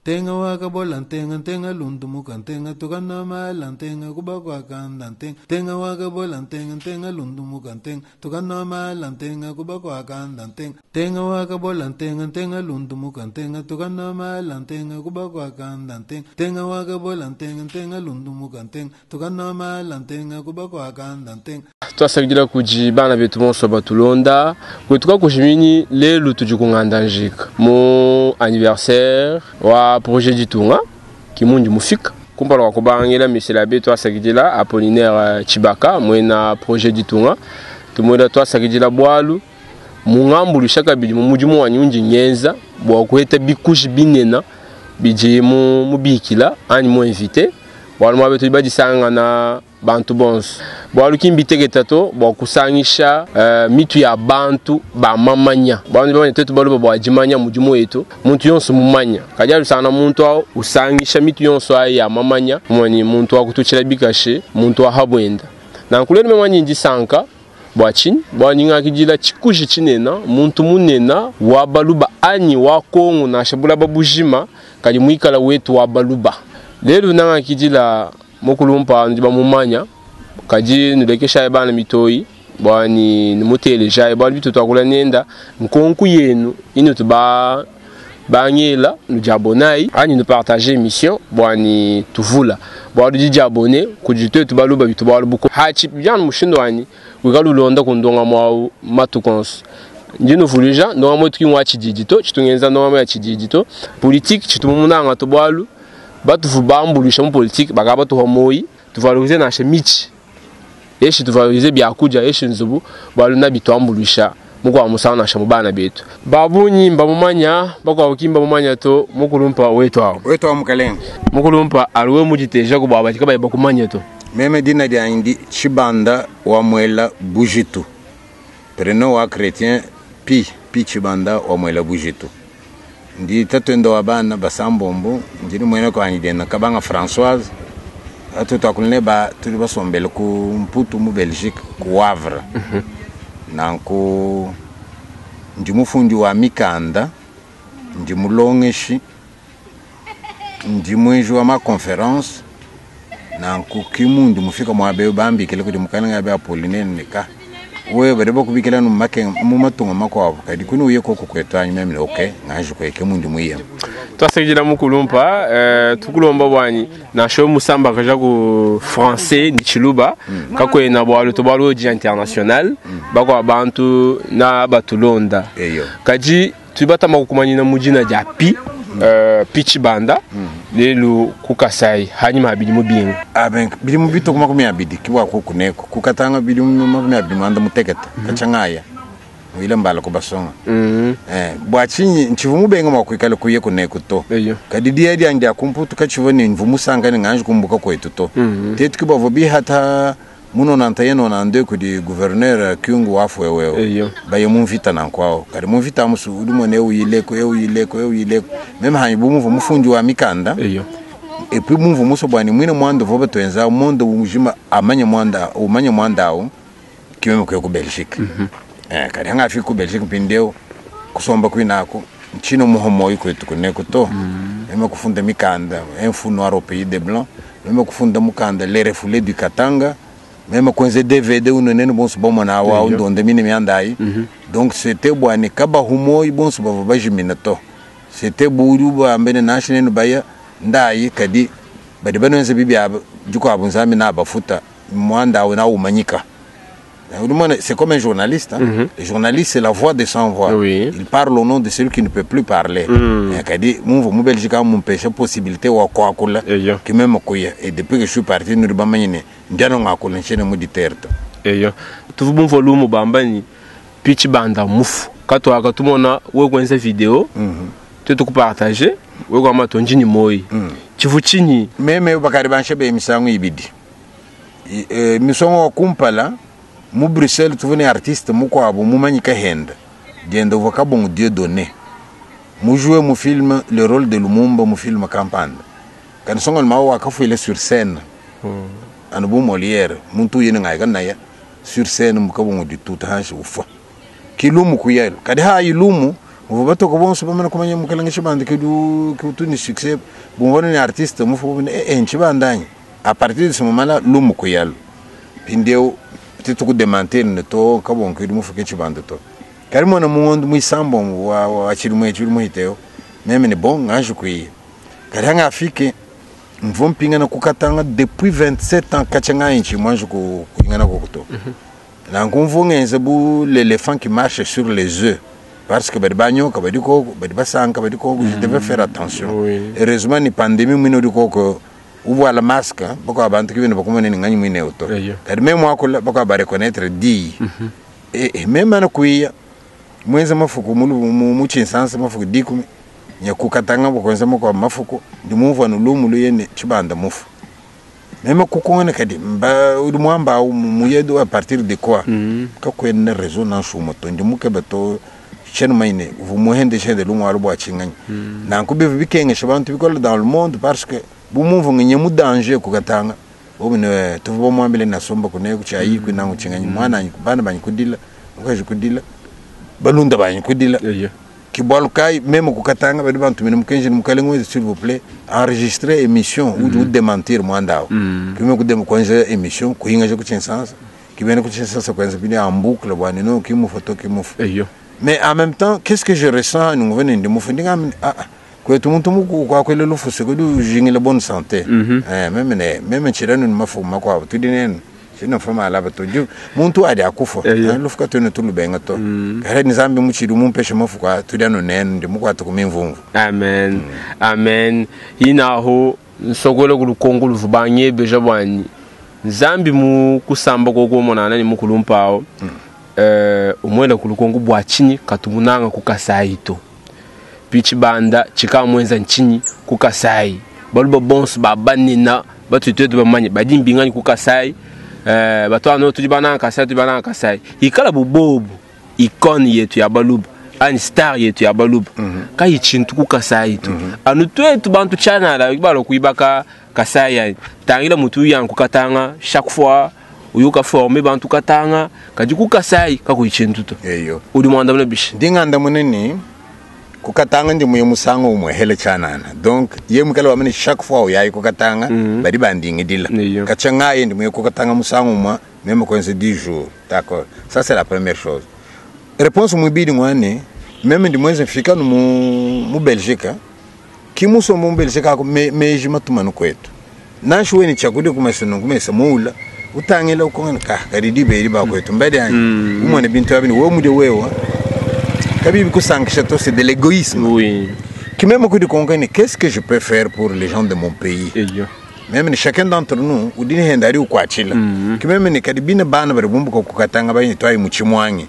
Ntenga wakabola ntenga ntenga lundumuka ntenga tukana mala ntenga kubakwakanda ntenga ntenga wakabola ntenga ntenga lundumuka ntenga tukana mala ntenga kubakwakanda ntenga ntenga wakabola ntenga ntenga lundumuka ntenga tukana mala ntenga kubakwakanda ntenga ntenga wakabola ntenga ntenga lundumuka ntenga tukana mala ntenga kubakwakanda ntenga. Twasakidila kudi bana betu bonso batulonda kwetu kakujiminyi lelu tudi kunganda njika mu anniversaire wa projet ditunga kimundi mufika kumpala kwa kubangila misela betu twasakidila Apollinaire Tshibaka mwena projet ditunga tumwenda twasakidila bwalu mungambulusha kabidi mu mudimu wa nyundi nyenza bwa kuheta bikuji binena bidi mu mubikila anyi mu invité bwalu mwa betu badisangana bantu bonso bwalu kimbiteketa to bwa kusangisha mitu ya bantu ba mamanya bwalu bamanya tetu balu bwa jimanya mudimu wetu muntu yonso mumanya kaja lusana muntu au usangisha mitu yonso ayi ya mamanya mwani muntu wa kutuchila bikashe muntu wa habwenda na nkuleni memanyi ndisanka bwa chini bwa nyinga kijila chikuji chinena muntu munena wa baluba anyi wa Kongo na shabula babujima kali mwikala wetu wa baluba lelo nanga kijila mokulumpa ndiba mumanya kaji nulekesha bana mitoi bwani nimuteleja bwani bitu twakula nenda nkonku yenu inu tuba bangela nujabonai ani nu partager mission bwani tuvula bwani dijabone kujitwe tubaluba bitu bwalubuko hachi byan mushindo ani wikalulonda kundonga mwa matukons ndino vulija ndonga mwetu kimwa chididito chitungenza ndonga mwa chididito politique chitumunanga tobwalu batu vubambulisha mu politique bakaba tuhomoyi tuvalorize na shemichi eshi tuvalorize byakuja eshi nzubu baluna bitwambulisha mukwa musana na shamubana betu babunyi mbamumanya bakwa ukimba mumanya to mukulumpa wetu awo wetu amukalenga mukulumpa alwe mujiteja kubaba kikaba bakumanya to meme dina dia indi Tshibanda wa Mwela Bujitu prénom wa chrétien pi pi Tshibanda wa Mwela Bujitu ndi tatwendo wa bana basambombo ndini mwene kwa ndena kabanga Françoise atu twakulne ba tuli basombele ku Mputu mu Belgique ku Wavre. Nanku ndi mufundi wa mikanda ndi mulongeshi ndi mwenji wa ma conférence nanku kimundu mufika mwabe bambikile kuti mukalenga be Apollinaire nika we bari bakubikila no make mu matungo makwabo kadi kuni uye koko kwetwanyi memle okay ngaje kweke mundu muye twasakidila mukulumpa tukulomba bwanyi na sho musamba kaja ku français ni chiluba kakwena bwalu to bwalu di international bakwa bantu na batulonda kaji tubata makukumanyina mujina ja pi pi Tshibanda lelu kukasai hanyuma abidi mubinga aben bidi mubito kuma kumya abidi kiwa kukuneko kukatanga bidi mubinga abidi mwanda muteketa kachangaya wile mbala kubasonga bwa chinyi nchivu mubenga mwakwikala kuye kuneko to kadi dia dia ndia kumputu kachivo ni mvumusanga ni nganje kumbuka kwetu to tetu kibavo bihata muno nanta yeno nande kudi gouverneur Kyungu wafwe wewe baye mumvita nankwao kadi mumvita musu udumo ne uyileko uyileko uyileko meme hanyi bumuvu mufundi wa mikanda et puis mumvu muso bwani mwine mwando vobe twenza mondo mujima amanye mwanda umanye mwanda kimeme kwe ku Belgique. Kadi hanga afika ku Belgique mpindeo kusomba kwinako nchino muhomoyi kwetu kuneko to meme kufunda mikanda un fou noir au pays des blancs meme kufunda mukanda les refoulés du Katanga meme kwenze DVD unene bonso bomona wa ndonde mine miandai donc c'était bwani kaba humoyi bonso bava bajimina to c'était buru ba mbene national baya ndayi kadi badi banwenze bibya juko abunzami na bafuta mwanda na umanyika. C'est comme un journaliste. Hein. Le journaliste, c'est la voix des sans-voix. Oui. Il parle au nom de celui qui ne peut plus parler. Il dit, Belgique a mon péché possibilité ou quoi qui même et depuis que je suis parti, nous avons eu tu bon volume bambani pitch banda mufu katwa katumona we kwenza vidéo tu tu partager we kwa matonjini moi chivuchini meme bakari banshebe misango ibidi misongo kumpala mu Bruxelles tu venais artiste mukwabo mumanyika henda dienda uva kabongo Dieu donné mu jouer mu film le rôle de Lumumba mu film Kampanda kan songo ma wa kafuile sur scène anu bu Molière muntu yene ngai kan naya sur scène mu kabongo du tout hanche ufa kilumu kuyelo kadi ha ilumu Muvua batoka bonso bamana kumanya mukalenge Tshibanda ke utu ne succès, bumvua ne artiste mufu ne eh, Tshibanda anyi? À partir de ce moment là lumu kuyalu. Mpindieu tuetu kudemantir ne to kabongo ke mufuke Tshibanda to. Kadi mona mu ngondo muisambombo wa tshidimu etshi udi muhiteo, meme ne bon nganji kuiya. Kadi hangafike mvua mpingana ku Katanga depuis 27 ans katshia nganyi ntshiyi muanji kuhingana koku to. Nanku mvua ngenza bu l'elephant qui marche sur les œufs parce que badi banyoka badi koku, badi basanka badi koku, je devais faire attention. Heureusement ni pandemie muine udi koku uvuala masque bakuabu bantu ki bena bakumona ni nganyi muine eu to. Kadi meme muakula bakuabu ba reconnaître diyi. Meme ana kuiya muenza mafuku mu tshinsansa mafuku dikumi nya ku Katanga bua kuenza makuabu mafuku ndi mumvua nu lumu luye ne Tshibanda mufu. Meme kukongana kadi mba udi muamba au muyedu à partir de quoi? Kakuena raison nansha umue to, ndi mukeba to tshiena mumanye ne uvua muhendeshe hende lumu alu bua tshinganyi. Nanku bivua bikengesha bantu bikole dans le monde parce que bu mumvua nginya mu danger ku Katanga bobu ne tuvua bamuambile ne asomba kuneku tshiayi kuinangu tshinganyi muananyi bana banyi kudila mukaji kudila balunda banyi kudila. Ke bualu kayi meme ku Katanga badi bantumina mukenji ne mukalenge wetu s'il vous plait enregistrer emission udi udementir muanda au. Ke meme kudem kuenza emission kuhingaja ku Tshinsansa ke bena ku Tshinsansa kuenza bidi en boucle bua ne non ki mufua to ki mufua. Mais en même temps qu'est-ce que je ressens nungu ne ndi mufua ndi ngamba ne ah ah kwetu muntu mukuakuela lufu se kudi ujingila bonne santé. Meme ne meme ntshila nunu mafuku makuabu tudi nenu. Tshina mfa malaba to. Muntu adi akufa. Lufu katuena tulubenga to. Kadi Nzambi mutshidi mumpeshe mafuku a tudi anu nenu ndi mukuate ku mimvumvu. Amen. Amen. Inaho nsokole ku lukonko luvua bangebeja buanyi. Nzambi mu kusamba koko monana ne mukulumpa awo. Umuela ku lukonko bua tshinyi katumunanga ku Kasai to. Pi tshibanda tshikamuenza ntshinyi ku Kasai. Baluba bonso ba banena batudi tuetu bamanye badi mbinganyi ku Kasai. Batu tudi bananga Kasai, tudi bananga Kasai. Ikala bubobu icône yetu ya baluba anyi star yetu ya baluba. Kayi tshintu ku Kasai to. Anu tuetu bantu tshianala balo kuibaka Kasai anyi. Tangila mutu yanku Katanga chaque fois uyuka former bantu Katanga kadi ku Kasai kakuyi tshintu to. Eyo. Udi muandamuna bishi? Ndi ngandamuna ni ku Katanga ndi muye musangu umwe hele tshianana. Donc ye mukala wamene chaque fois uyayi ku Katanga badi bandingidila. Katshia ngaye ndi muye ku Katanga musangu umwe meme kwenza 10 jours. D'accord. Ça c'est la première chose. Réponse mwibidi ngwane meme ndi mwenze mfika nu mu Belgique. Ki musombo mu Belgique ako meji matumanu kwetu. Nansha weni chakudi kumesa nungu mesa muula utangila ukongana ka kadi dibeli ba kwetu mbadi anyi. Umone bintu abi wewe mude wewe. Kabibi kusankisha to c'est de l'égoïsme. Ki même kudi konkani qu'est-ce que je peux faire pour les gens de mon pays? Même ni chacun d'entre nous udi ni henda ari ukwachila. Ki même ni kadi bina bana bari bumbuka kukatanga bari twayi mu chimwangi.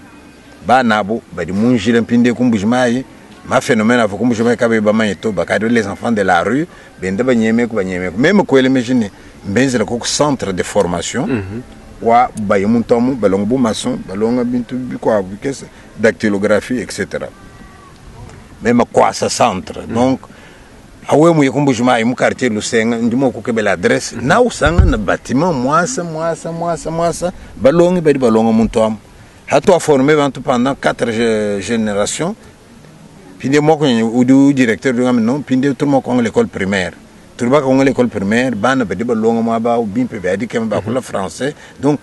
Bana abo bari munjira mpinde kumbuji mayi. Ma phénomène avu kumbuji mayi kabe bamanye to bakadi les enfants de la rue benda banyemeku banyemeku. Même kwele mejini mbenzela ko centre de formation. Wa baye muntu amu balonga bu maçon balonga bintu bikwabu bikese dactylographie etc. Même kwasa centre. Donc awe muye kumbuji mayi mu quartier Lusenga ndimo kukebela adresse. Na usanga na bâtiment mwasa mwasa mwasa mwasa balongi badi balonga muntu amu. Hatu a formé bantu pendant 4 générations. Pinde moko udi directeur du non pinde tout le monde l'école primaire. Tout le monde l'école primaire bana badi balonga mwaba bimpe badi kema bakula français. Donc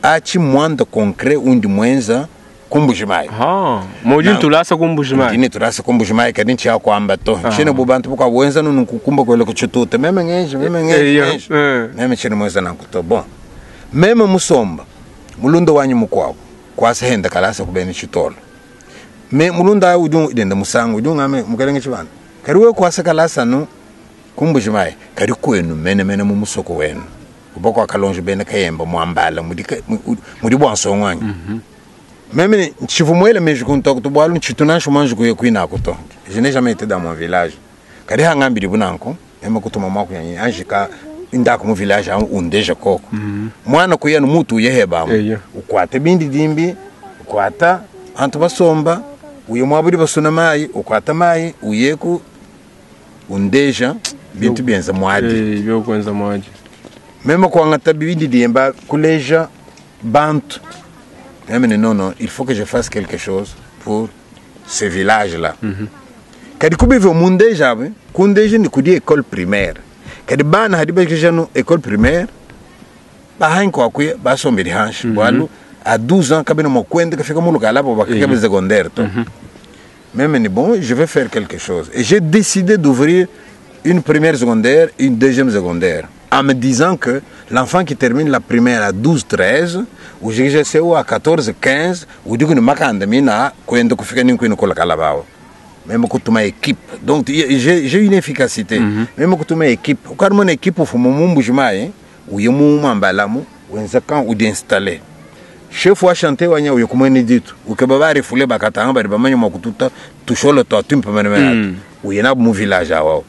achi mwanda concret undi mwenza kumbuji mayi. Moji tulasa kumbuji mayi. Ndini tulasa kumbuji mayi kadi nchi kwamba to. Chine bu bantu bukwa wenza nunu kukumba kwele kuchituta. Meme ngenje, meme ngenje. Meme chine mwenza nankuto. Bon. Meme musomba mulundo wanyu mukwabo kwasa henda kalasa kubeni chitolo. Me mulunda udi denda musangu udi ngame mukalenge chibanda. Kari we kwasa kalasa no kumbuji mayi kari kwenu mene mene mu musoko wenu. Uboko akalonje bene kayemba mwambala mudi bwansongwanyi. Meme nchivumwele meji kunto kutubwalu nchitunasho manju kuye kuina kuto. Je n'ai jamais été dans mon village. Kari hangambiri bunanko meme kutuma mwaku yanyi anjika indako mu village amu undeja koko. Mwana kuya no mutu yeheba. Ukwate bindi dimbi ukwata antu basomba uye mwaburi basuna mayi ukwata mayi uyeku undeja bintu byenza mwadi. Byo kwenza mwadi. Meme kwangata bindi dimba kuleja bantu. Meme non non, il faut que je fasse quelque chose pour Ce village là. Kadi kubivyo mundeja abe, kundeja ni kudi école primaire. Kadi bana hadi bakija no école primaire bahanyi kwakwe basombeli hanshi bwalu à 12 ans kabina mokwende kafika mulukala bo bakika mm secondaire to. Même ni bon, je vais faire quelque chose. Et j'ai décidé d'ouvrir une première secondaire, une deuxième secondaire, en me disant que l'enfant qui termine la primaire à 12, 13, ou ou à 14, 15, ou du coup, makanda kwenda kufika ni kwenda kola kalabao. Même kutuma équipe. Donc j'ai une efficacité. Même kutuma équipe. Quand mon équipe au mu Mbujimayi, ou yemu mambalamu, wenza quand ou d'installer. Chef wa chanter wanya uyo kumweni ditu ukeba bari fule bakatanga bari bamanya makututa tusholo to tumpe mene mene uyena mu village awo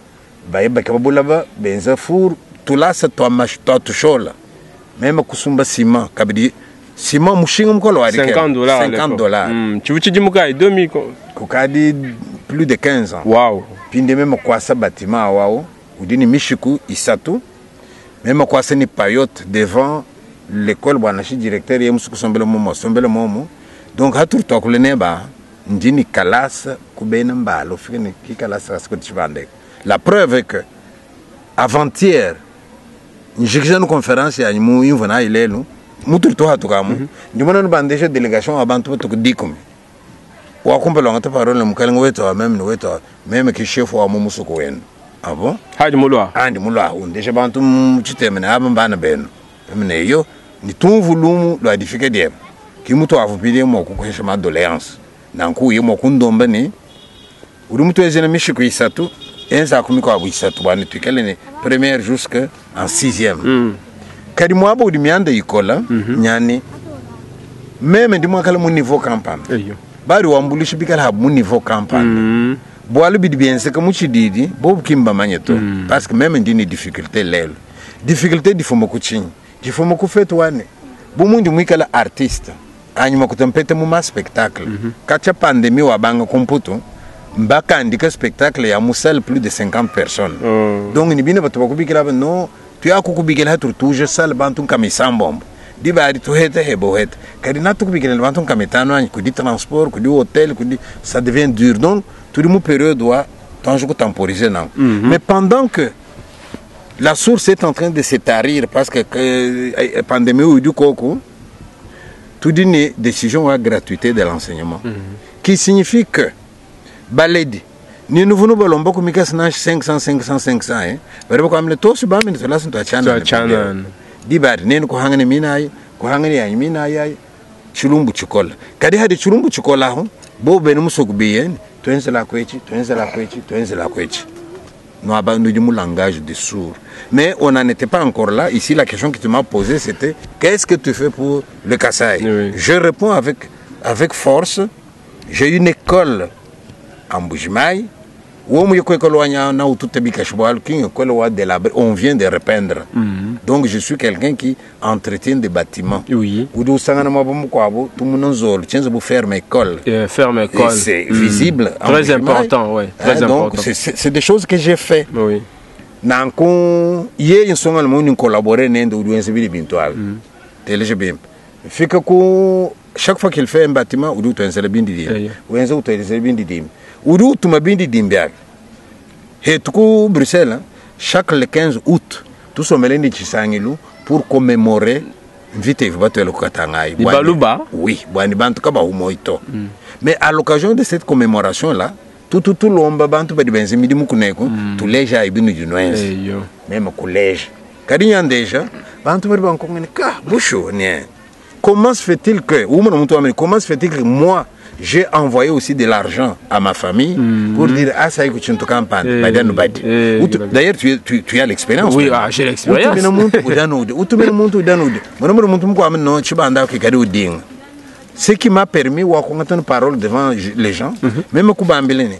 baye bakeba bulaba benza fur tulasa to mash to tushola meme kusumba ciment kabidi ciment mushinga mukolo wari 50 dollars. 50 dollars. Chivuchijimukai 2000. Kukadi plus de 15 ans. Wow. Pinde meme kwasa bâtiment wao udini mishiku isatu meme kwasa ni payotte devant l'école bwana shi directeur ye musuku sombele momo sombele momo. Donc hatur tokule neba ndini kalasa kubena mbalo fikene ki kalasa kasiko tshibande. La preuve est que avant-hier njikija no conférence ya mu imvona ilelu mutur to hatukamu ndimona no bandeje délégation abantu batukudikumi wakumbela ngata parole mukalenga wetu wa meme wetu meme ki chef wa mu musuku wenu. Ah bon? Haji mulwa. Andi mulwa undeshe bantu muchitemene aba mbana benu. Mene yo ni tumvu lumu lwa difike diem. Ki mutu avupile mo kukwesha ma doléance. Nanku ye mo kundomba ni uri mutu ezena mishiku isatu enza kumiko abu isatu bani tukele ni première jusque en sixième. Kadi mwabo uri mianda ikola nyani meme ndi mwakala mu niveau campagne. Eyo. Bari wambulisha bikala habu mu niveau campagne. Bwalu bidi bienseka mu chididi bobu kimba manyeto parce que même ndi ni difficulté lelo. Difficulté difuma kuchinyi. Difuma kufetu wane. Bumundi mwikala artiste. Anyuma kutempete mu ma spectacle. Kacha pandemie wabanga kumputu mbaka andika spectacle ya musal plus de 50 personnes. Donc ni bina batu bakubikira ba no tuyakukubikira hatu tuje sal bantu nkamisambombo. Dibari tuhete hebo hete. Kadi na tukubikira bantu nkamitano anyi kudi transport, kudi hôtel, kudi ça devient dur. Donc turi mu période wa tanjo temporiser non. Mais pendant que la source est en train de se tarir parce que pandémie ou du coco, tout dit une décision à gratuité de l'enseignement. Qui signifie que baledi ni nous venons balomba kumika sina 500 500 500 hein. Bari ko amle tosu ba min to lasin to achana. Achana. Dibari nenu kuhangane minayi, kuhangane yanyi minayi chilumbu chikola. Kadi hadi chilumbu chikola ho, bo benu musokubiye, twenzela kwechi, twenzela kwechi, twenzela kwechi. Nous avons nous langage de sourds. Mais on n'en était pas encore là. Ici, la question que tu m'as posée, c'était qu'est-ce que tu fais pour le Kasaï? Oui. Je réponds avec force. J'ai une école en Mbujimayi. On vient de repeindre. Donc je suis quelqu'un qui entretient des bâtiments. Oui. Ferme école. Ferme école. C'est visible. Très important, oui. Très important. Donc c'est des choses que j'ai fait. Oui. Nanku ye nsonga le monde collaborer nende uduense bili bintu abi. Teleje bimpe. Fika ku chaque fois qu'il fait un bâtiment udu tuenzele bindi dim. Uenze utuenzele bindi dim. Udu tuma bindi dim biabi. He tuku Bruxelles, chaque le 15 août, tout sommeleni chisangilu pour commémorer mvite ivu batu kukatangai. Baluba? Oui, bwani bantu kaba humoito. Mais à l'occasion de cette commémoration là, tout lomba bantu badi benze midimu kuneko, tuleja ibinu junwenze. Même collège. Kadi nyandeja, bantu badi bankongene ka busho nie. Comment se fait-il que, ou mon mutu ameni, comment se fait-il que moi j'ai envoyé aussi de l'argent à ma famille pour dire ah ça écoute tu campagne badi. D'ailleurs tu as l'expérience. Oui, ah, j'ai l'expérience. Ce qui m'a permis de une parole devant les gens, même kubambilene.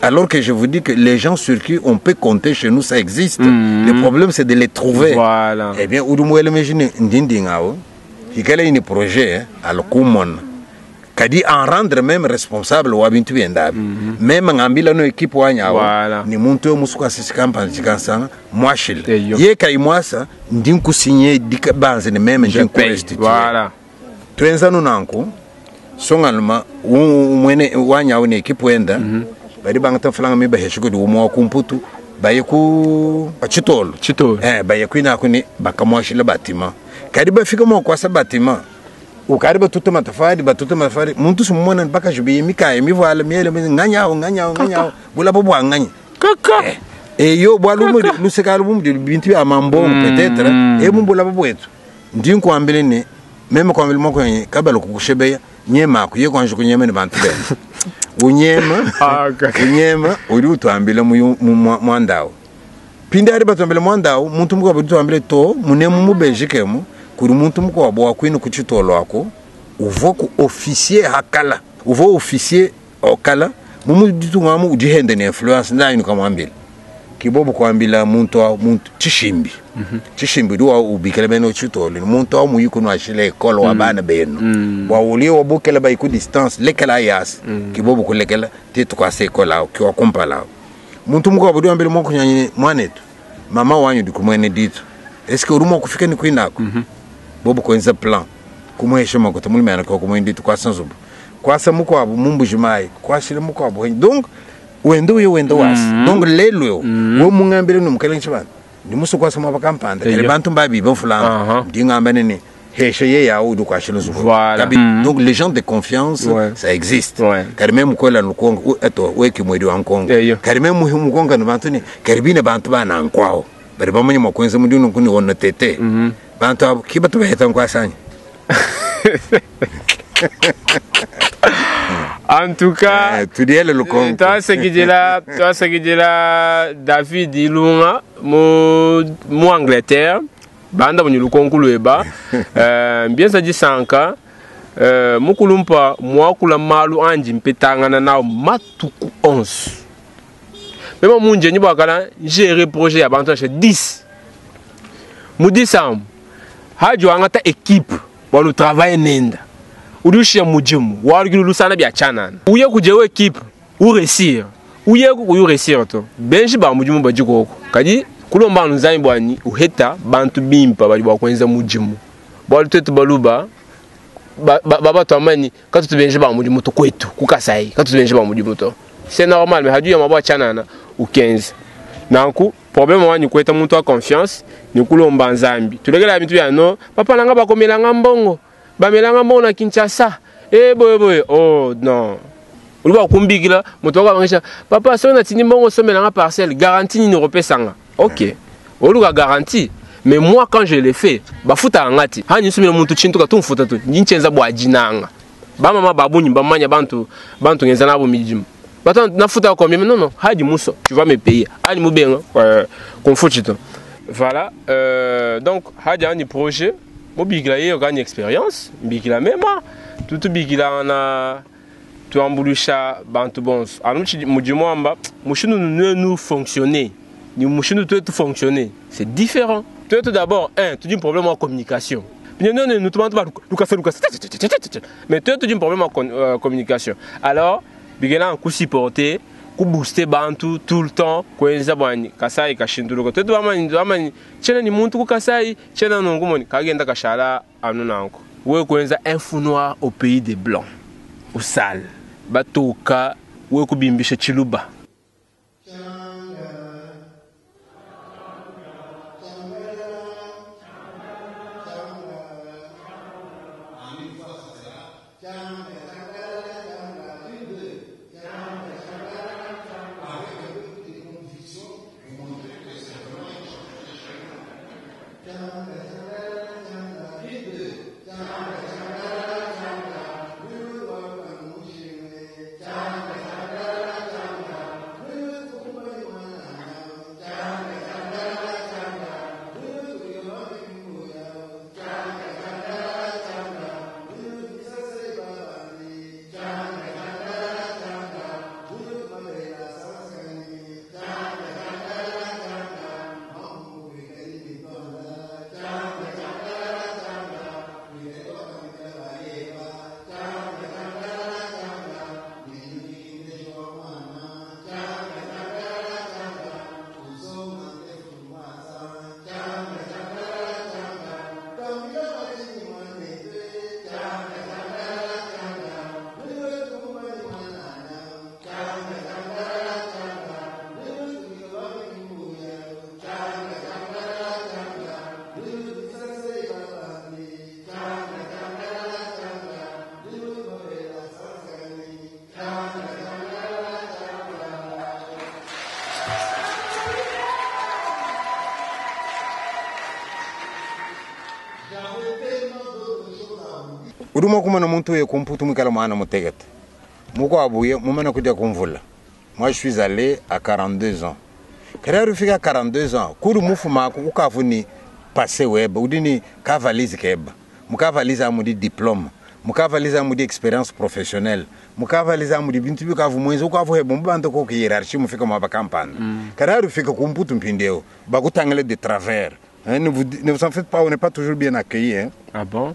Alors que je vous dis que les gens sur qui on peut compter chez nous, ça existe. Le problème, c'est de les trouver. Voilà. Eh bien, il y a un projet à l'Okumon. Kadi en rendre même responsable wa bintu biendabi. Même ngambila no équipe wa nyawo. Ni muntu musuka sisi kampani chikansanga mwashil. Ye kai mwasa ndinku signer dika banze ni même ndinku restituer. Voilà. Twenza no nanku Songaluma mwene wanyawu ne ekipe wenda badi bangata mfulanga mibahesha kudi umwe wa kumputu baye ku Chitolo. Chitolo. Baye kwinaku ni bakamwashila batima kadi bafika mwa kwasa batima ukari batuta matafari batuta matafari muntu simumona bakajubiye mikaya mivuala miele nganyawo nganyawo nganyawo bulabo bwa nganya Kaka. Eyo bwalu mu luseka lu mu bintu bya mambongo peut-être e mu bulabo bwetu ndi nkwambile ne meme kwambile moko yenye kabalo kukushebeya nyema kuye kwanje kunyema ni bantu bene unyema. Ah, kaka. Unyema uri utwambile mu mwandawo pindi ari batwambile mwandawo muntu mukwabu utwambile to munemu mu Belgique mu kuri muntu mukwabu wakwino kuchitolo ako uvo ku officier hakala uvo officier okala mumu ditungamu udihende ne influence ndayi nukamwambile kibobo kwambila muntu wa muntu chishimbi. Chishimbi udi wa ubikele beno chitolo ni muntu wa muyiku no ashile ekolo wa bana beno wa ulie wabukela bayiku distance lekela yasi kibobo kulekela tetu kwase ekolo awo kiwa kumpala awo muntu mukwabo udi wambile mwakunyanye mwanetu mama wanyu dikumwene ditu eske uri mwakufika ni kwinako bobo kwenza plan kumuhesha makuta mulime kwa kumwene ditu kwasa nzubu kwasa mukwabo mumbuji mai kwashile mukwabo donc wende uyo wende wasi donc lelo yo wo mungambile numukele nchibana ndimusu kwasa mwaba kampanda kale bantu mbabi mfulanga ndi ngamba nene heshe ye yawo udi kwashile nzubu. Voilà. Kabi, donc les gens de confiance ça existe. Kari meme mukola nukongo eto weki mwedi wa nkongo. Kari meme mukonga no bantu ni kari bine bantu bana nkwao bari bamanye makwenza muri uno kuni wona tete bantu abo kiba tubaheta nkwasanya. En tout cas, tudiele lukongo. Twasegidila David Ilunga mu, mu Angleterre banda bunyi lukongo lweba mbienza disanka mukulumpa mwakula malu anji mpetangana nawo matuku 11 mema munje nyi bwakala gérer projet ya bantu ashe 10 mu 10 amu haji wangata équipe bwanu travailler nenda uri ushiya mujimu warugira lusana bya chanana uye kujewe équipe uresir uye ku uresir to benshi ba mujimu bajikoko kadi kulomba anu nzambi bwani uheta bantu bimpa bali bwakwenza mujimu bwali twetu baluba baba twamani katu tubenje ba mujimu to kwetu kukasai katu tubenje ba mujimu to c'est normal mais haju ya mabwa chanana ukenza nanku problème wanyu kweta muntu wa confiance ni kulomba nzambi tulegela bintu bya no papa nanga bakomelanga mbongo bamelanga mbongo na Kinshasa boye boye oh non uli bakumbikila moto wako papa soki natindi mbongo osomelanga parcelle garantie nini okopesanga ok oluka garantie mais moi quand je l'ai fait bafutaka nga ti hani nsomela muntu tshintu katumfuta tu nchenza bwa jinanga bamama babunyi bamanya bantu bantu ngenza nabo midimu bato nafuta combien? Mais non non haji muso tu vas me payer hani mubenga kumfuchito voilà donc haji ani projet mobikila ye okani expérience mbikila mema tutu bikila na tuambulisha bantu bonso anu mudimu amba mushindu nous fonctionner ni mushindu tu fonctionner c'est différent. Tu tout d'abord un tu dis un problème en communication. Non non nous mais tu dis un problème en communication. Alors bigela ku supporter ku booster bantu tout le temps kwenza bwani kasai kashinduluka tu bamani bamani chena ni muntu ku kasai chena nongu moni kagenda kashala anu nanko we kwenza un fou noir au pays des blancs au sale batoka we kubimbisha chiluba. Udi mua kumona muntu uye ku Mputu muikale muana mutekete, mukuabu uye mumane kudia ku mvula. Moi je suis allé à 42 ans. Kadi ari ufika 42 ans, kudi mufumaku ukavu ni passé webe, udi ni ka valise keba. Mu ka valise amu mudi diplome, mu ka valise amu mudi experience professionnelle, mu ka valise amu mudi bintu biukavu muenze, ukavu heba mubanda koku hierarchie mufika muaba kampanda. Kadi ari ufika ku Mputu mpindieu, bakutangila de travers. Hein, ne vous en faites pas, on n'est pas toujours bien accueillis. Hein. Ah bon?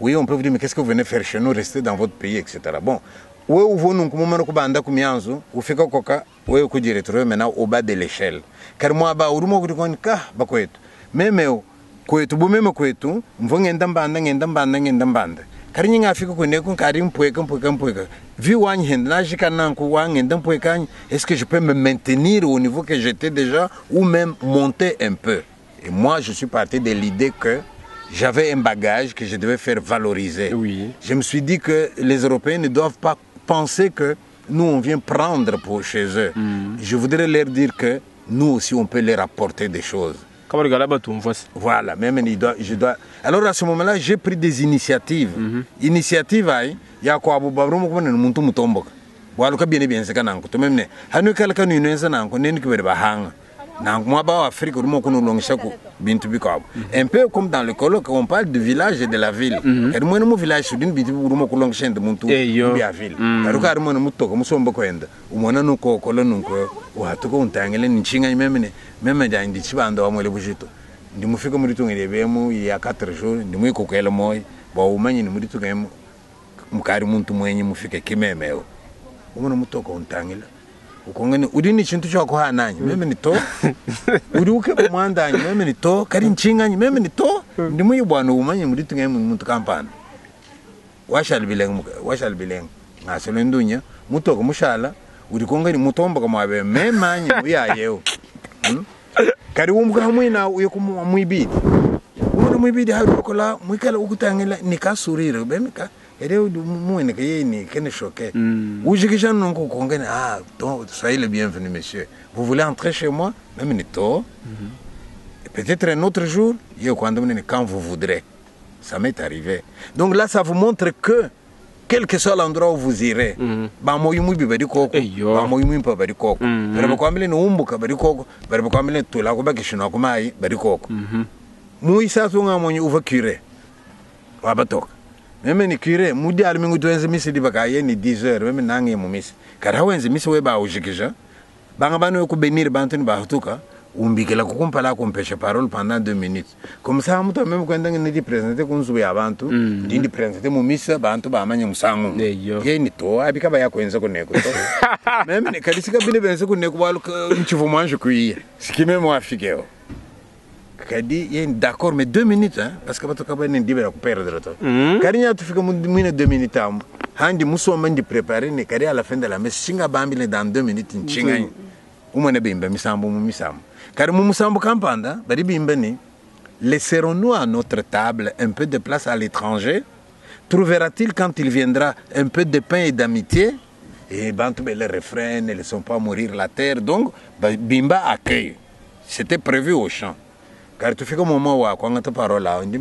Oui, on peut vous dire, mais qu'est-ce que vous venez faire chez nous, restez dans votre pays, etc. Bon, wewe uvua nunku mumane kubanda ku mianzu ufika koka wewe kudiretrouver maintenant au bas de l'échelle. Kadi muaba udi mua kudikoni ka bakwetu meme kwetu bu meme kwetu mvua ngenda mbanda ngenda mbanda ngenda mbanda kadi nyinga afika kuneku nkadi mpweka mpweka mpweka vi wanyi henda najika nanku wa ngenda mpweka anyi, est-ce que je peux me maintenir au niveau que j'étais déjà ou même monter un peu? Et moi, je suis parti de l'idée que j'avais un bagage que je devais faire valoriser. Je me suis dit que les Européens ne doivent pas penser que nous, on vient prendre pour chez eux. Je voudrais leur dire que nous aussi, on peut leur apporter des choses. Kama rigala batumva se. Voilà, même il doit, je dois. Alors à ce moment-là, j'ai pris des initiatives. Initiative ayi ya kwa abu babrumu kubona ni muntu mutomboka. Bwaluka biene bienzeka nanku. Tumemne. Hanu kala kanu inenza nanku neni kibere bahanga. Nanku mwaba wa Afrika urimo kunulongesha ku bintu bikabo. Un peu comme dans le colloque, on parle du village et de la ville. Kari mwene mu village sudini bintu urimo kulongesha ndi muntu Eyo. bya ville. Kari kari mwene mutoka musomba kwenda. Umona nuko kola nuko watuko untangele nchinga memene meme ndi chibanda wa mwele bujito. Ndi mufika muri tungere bemu ya 4 jours ndi mwikokela moyi bwa umanyi ni muri tungere mukari muntu mwenye mufike kimemeo. Umona mutoka untangila. Ukongene udi ni chintu cha kuhananya meme ni to uri uke kumwandanya meme ni to kari nchinganyi meme ni to ndi muyibwana umanye muri tungere muntu kampana washal bileng washal bileng ngaselo ndunya mutoka mushala uri kongeni mutomboka mwabe memanye muyayewo. Kari umbuka hamwe uye kumwa mwibidi umwana mwibidi hari ukola mwikala ukutangila nikasurire bemika ere mwene ke ni kene choqué. Ujikisha nunku kongeni ah donc soyez le bienvenu monsieur, vous voulez entrer chez moi même ni to. Et peut-être un autre jour ye kwanda mune quand vous voudrez. Ça m'est arrivé. Donc là, ça vous montre que quel que soit l'endroit où vous irez, bamoyi mwibi bari koko, Eyo. bamoyi mwimpa bari koko, bari bakwambile ni umbuka bari koko, bari bakwambile tula kubakishina kumayi bari koko. Muisatu ngamonyi uva curé wabatoka meme ni curé mudi ali mingu tuenze misi di bakaye ni 10 heures meme nange mu misi kari hawenze misi we ba ujikisha banga bano ku benir bantu ni bahatuka umbikela kukumpala kumpesha parole pendant 2 minutes comme ça mutu meme kwenda ngene di présenter kunzu ya bantu ndi ndi présenter mu misa bantu bamanye musangu. Eyo. Ye ni to abika baya kwenza kuneko to meme ni kadisika bine benze kuneko balu nchivu mwanje kuiya sikime mu afikeo kadi ye d'accord mais 2 minutes hein parce que batoka bane ndibera ku perdre to. Kadi nya tufika mu mwine 2 minutes am handi musoma ndi préparer ne kadi à la fin de la messe singa bambile dans 2 minutes nchinga umone bimba misambo mu misambo kadi mu musambo kampanda bari bimba ni laisserons-nous à notre table un peu de place à l'étranger, trouvera-t-il quand il viendra un peu de pain et d'amitié? Et bantu le refrain ne laissons pas mourir la terre. Donc bimba accueille, c'était prévu au champ. Car tu fais comme moment où quand on parole là, on dit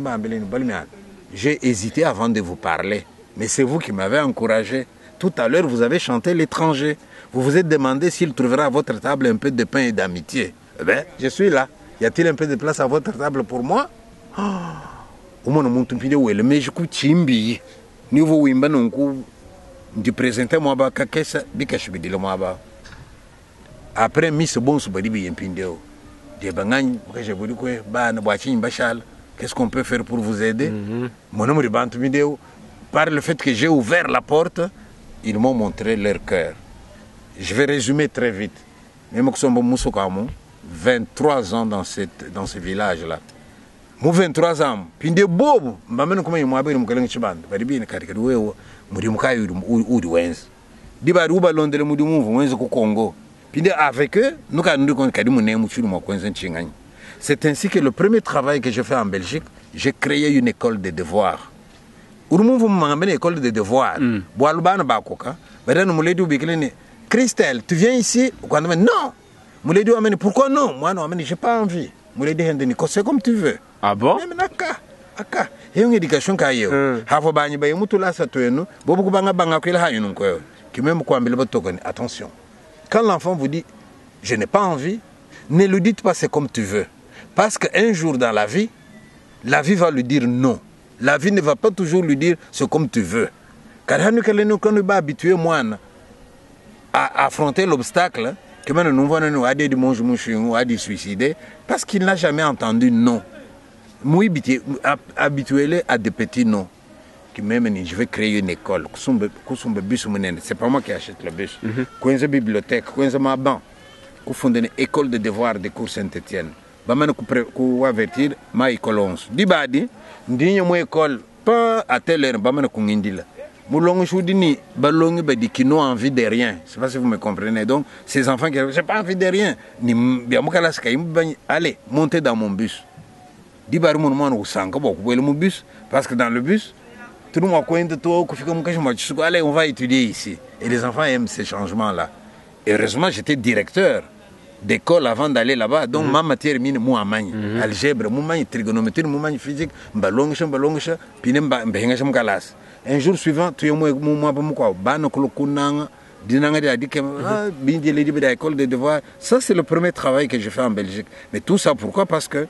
j'ai hésité avant de vous parler, mais c'est vous qui m'avez encouragé. Tout à l'heure, vous avez chanté l'étranger. Vous vous êtes demandé s'il trouvera à votre table un peu de pain et d'amitié. Eh ben, je suis là. Y a-t-il un peu de place à votre table pour moi? Umona muntu mpinde wele meji kuchimbi. Nivo wimba nunku ndi présenter moi ba kakesa bikashibidile moi ba. Après miss bonsu bali bi mpindeo. De banganyi mukashe buri kwe bana bwachinyi bashala. Qu'est-ce qu'on peut faire pour vous aider? Mon nom bantu mpindeo par le fait que j'ai ouvert la porte, ils m'ont montré leur cœur. Je vais résumer très vite. Même que sommes Moussoukamo, 23 ans dans ce village-là. Mu 23 ans, pinde bobo, mbamene kuma yimwabe mukalenga chibanda, bari bine kati kati wewe muri mukayi uri wenza. Di bari ubalondele muri mumvu wenza ku Congo. Pinde avec eux, nous ka ndu kon kadi munemu churu mwa kwenza nchinganyi. C'est ainsi que le premier travail que j'ai fait en Belgique, j'ai créé une école de devoirs. Urumumvu mangambene école de devoirs. Bwalu bana bakoka, bari no muledi ubikile ni Christelle, tu viens ici? Kwanda non. Muledi wamene pourquoi non? Moi non, j'ai pas envie. Muledi hende ni c'est comme tu veux. Ah bon? Même naka. Aka eyo ng'education kayi eyo? Havua banyi baye mu tulasa tuenu, bobu kubanga banga kuela hanyi nunku eyo. Ki meme kuambila batoka ne, attention. Quand l'enfant vous dit, je n'ai pas envie, ne lui dites pas c'est comme tu veux. Parce qu'un jour dans la vie, la vie va lui dire non. La vie ne va pas toujours lui dire c'est comme tu veux. Kadi hanu kale nu kanu ba habitué mwana à affronter l'obstacle, que maintenant nous voyons nous a dit mon ou a dit suicider parce qu'il n'a jamais entendu non. Moi habitué à des petits non. Qui même ni je vais créer une école. Kusumbe kusumbe bus munene, c'est pas moi qui achète le bus. Kwenza bibliothèque, kwenza ma banc. Kufunda une école de devoir de cours Saint-Étienne. Bamana ku avertir ma école 11. Dibadi ndinyo mo école pas à telle heure bamana kungindila. Mulongo shudini balongi badi qui n'ont envie de rien. Je sais pas si vous me comprenez. Donc ces enfants qui j'ai pas envie de rien. Ni biamukala skai allez, montez dans mon bus. Dibari mon mwana usanka bo kubwele mu bus parce que dans le bus tout le monde kwenda to kufika mukashi mwa allez, on va étudier ici. Et les enfants aiment ces changements là. Heureusement, j'étais directeur d'école avant d'aller là-bas. Donc, ma matière mine, moi, magne. Algèbre, moi, magne, trigonométrie, moi, magne, physique, mbalongisha, mbalongisha, puis mba, mbahengasha mkalasi. Un jour suivant, tu es moi, moi, moi, moi, bano kulukunanga, dinanga di adi ke, ah, bindi le di école de devoir. Ça, c'est le premier travail que j'ai fait en Belgique. Mais tout ça, pourquoi? Parce que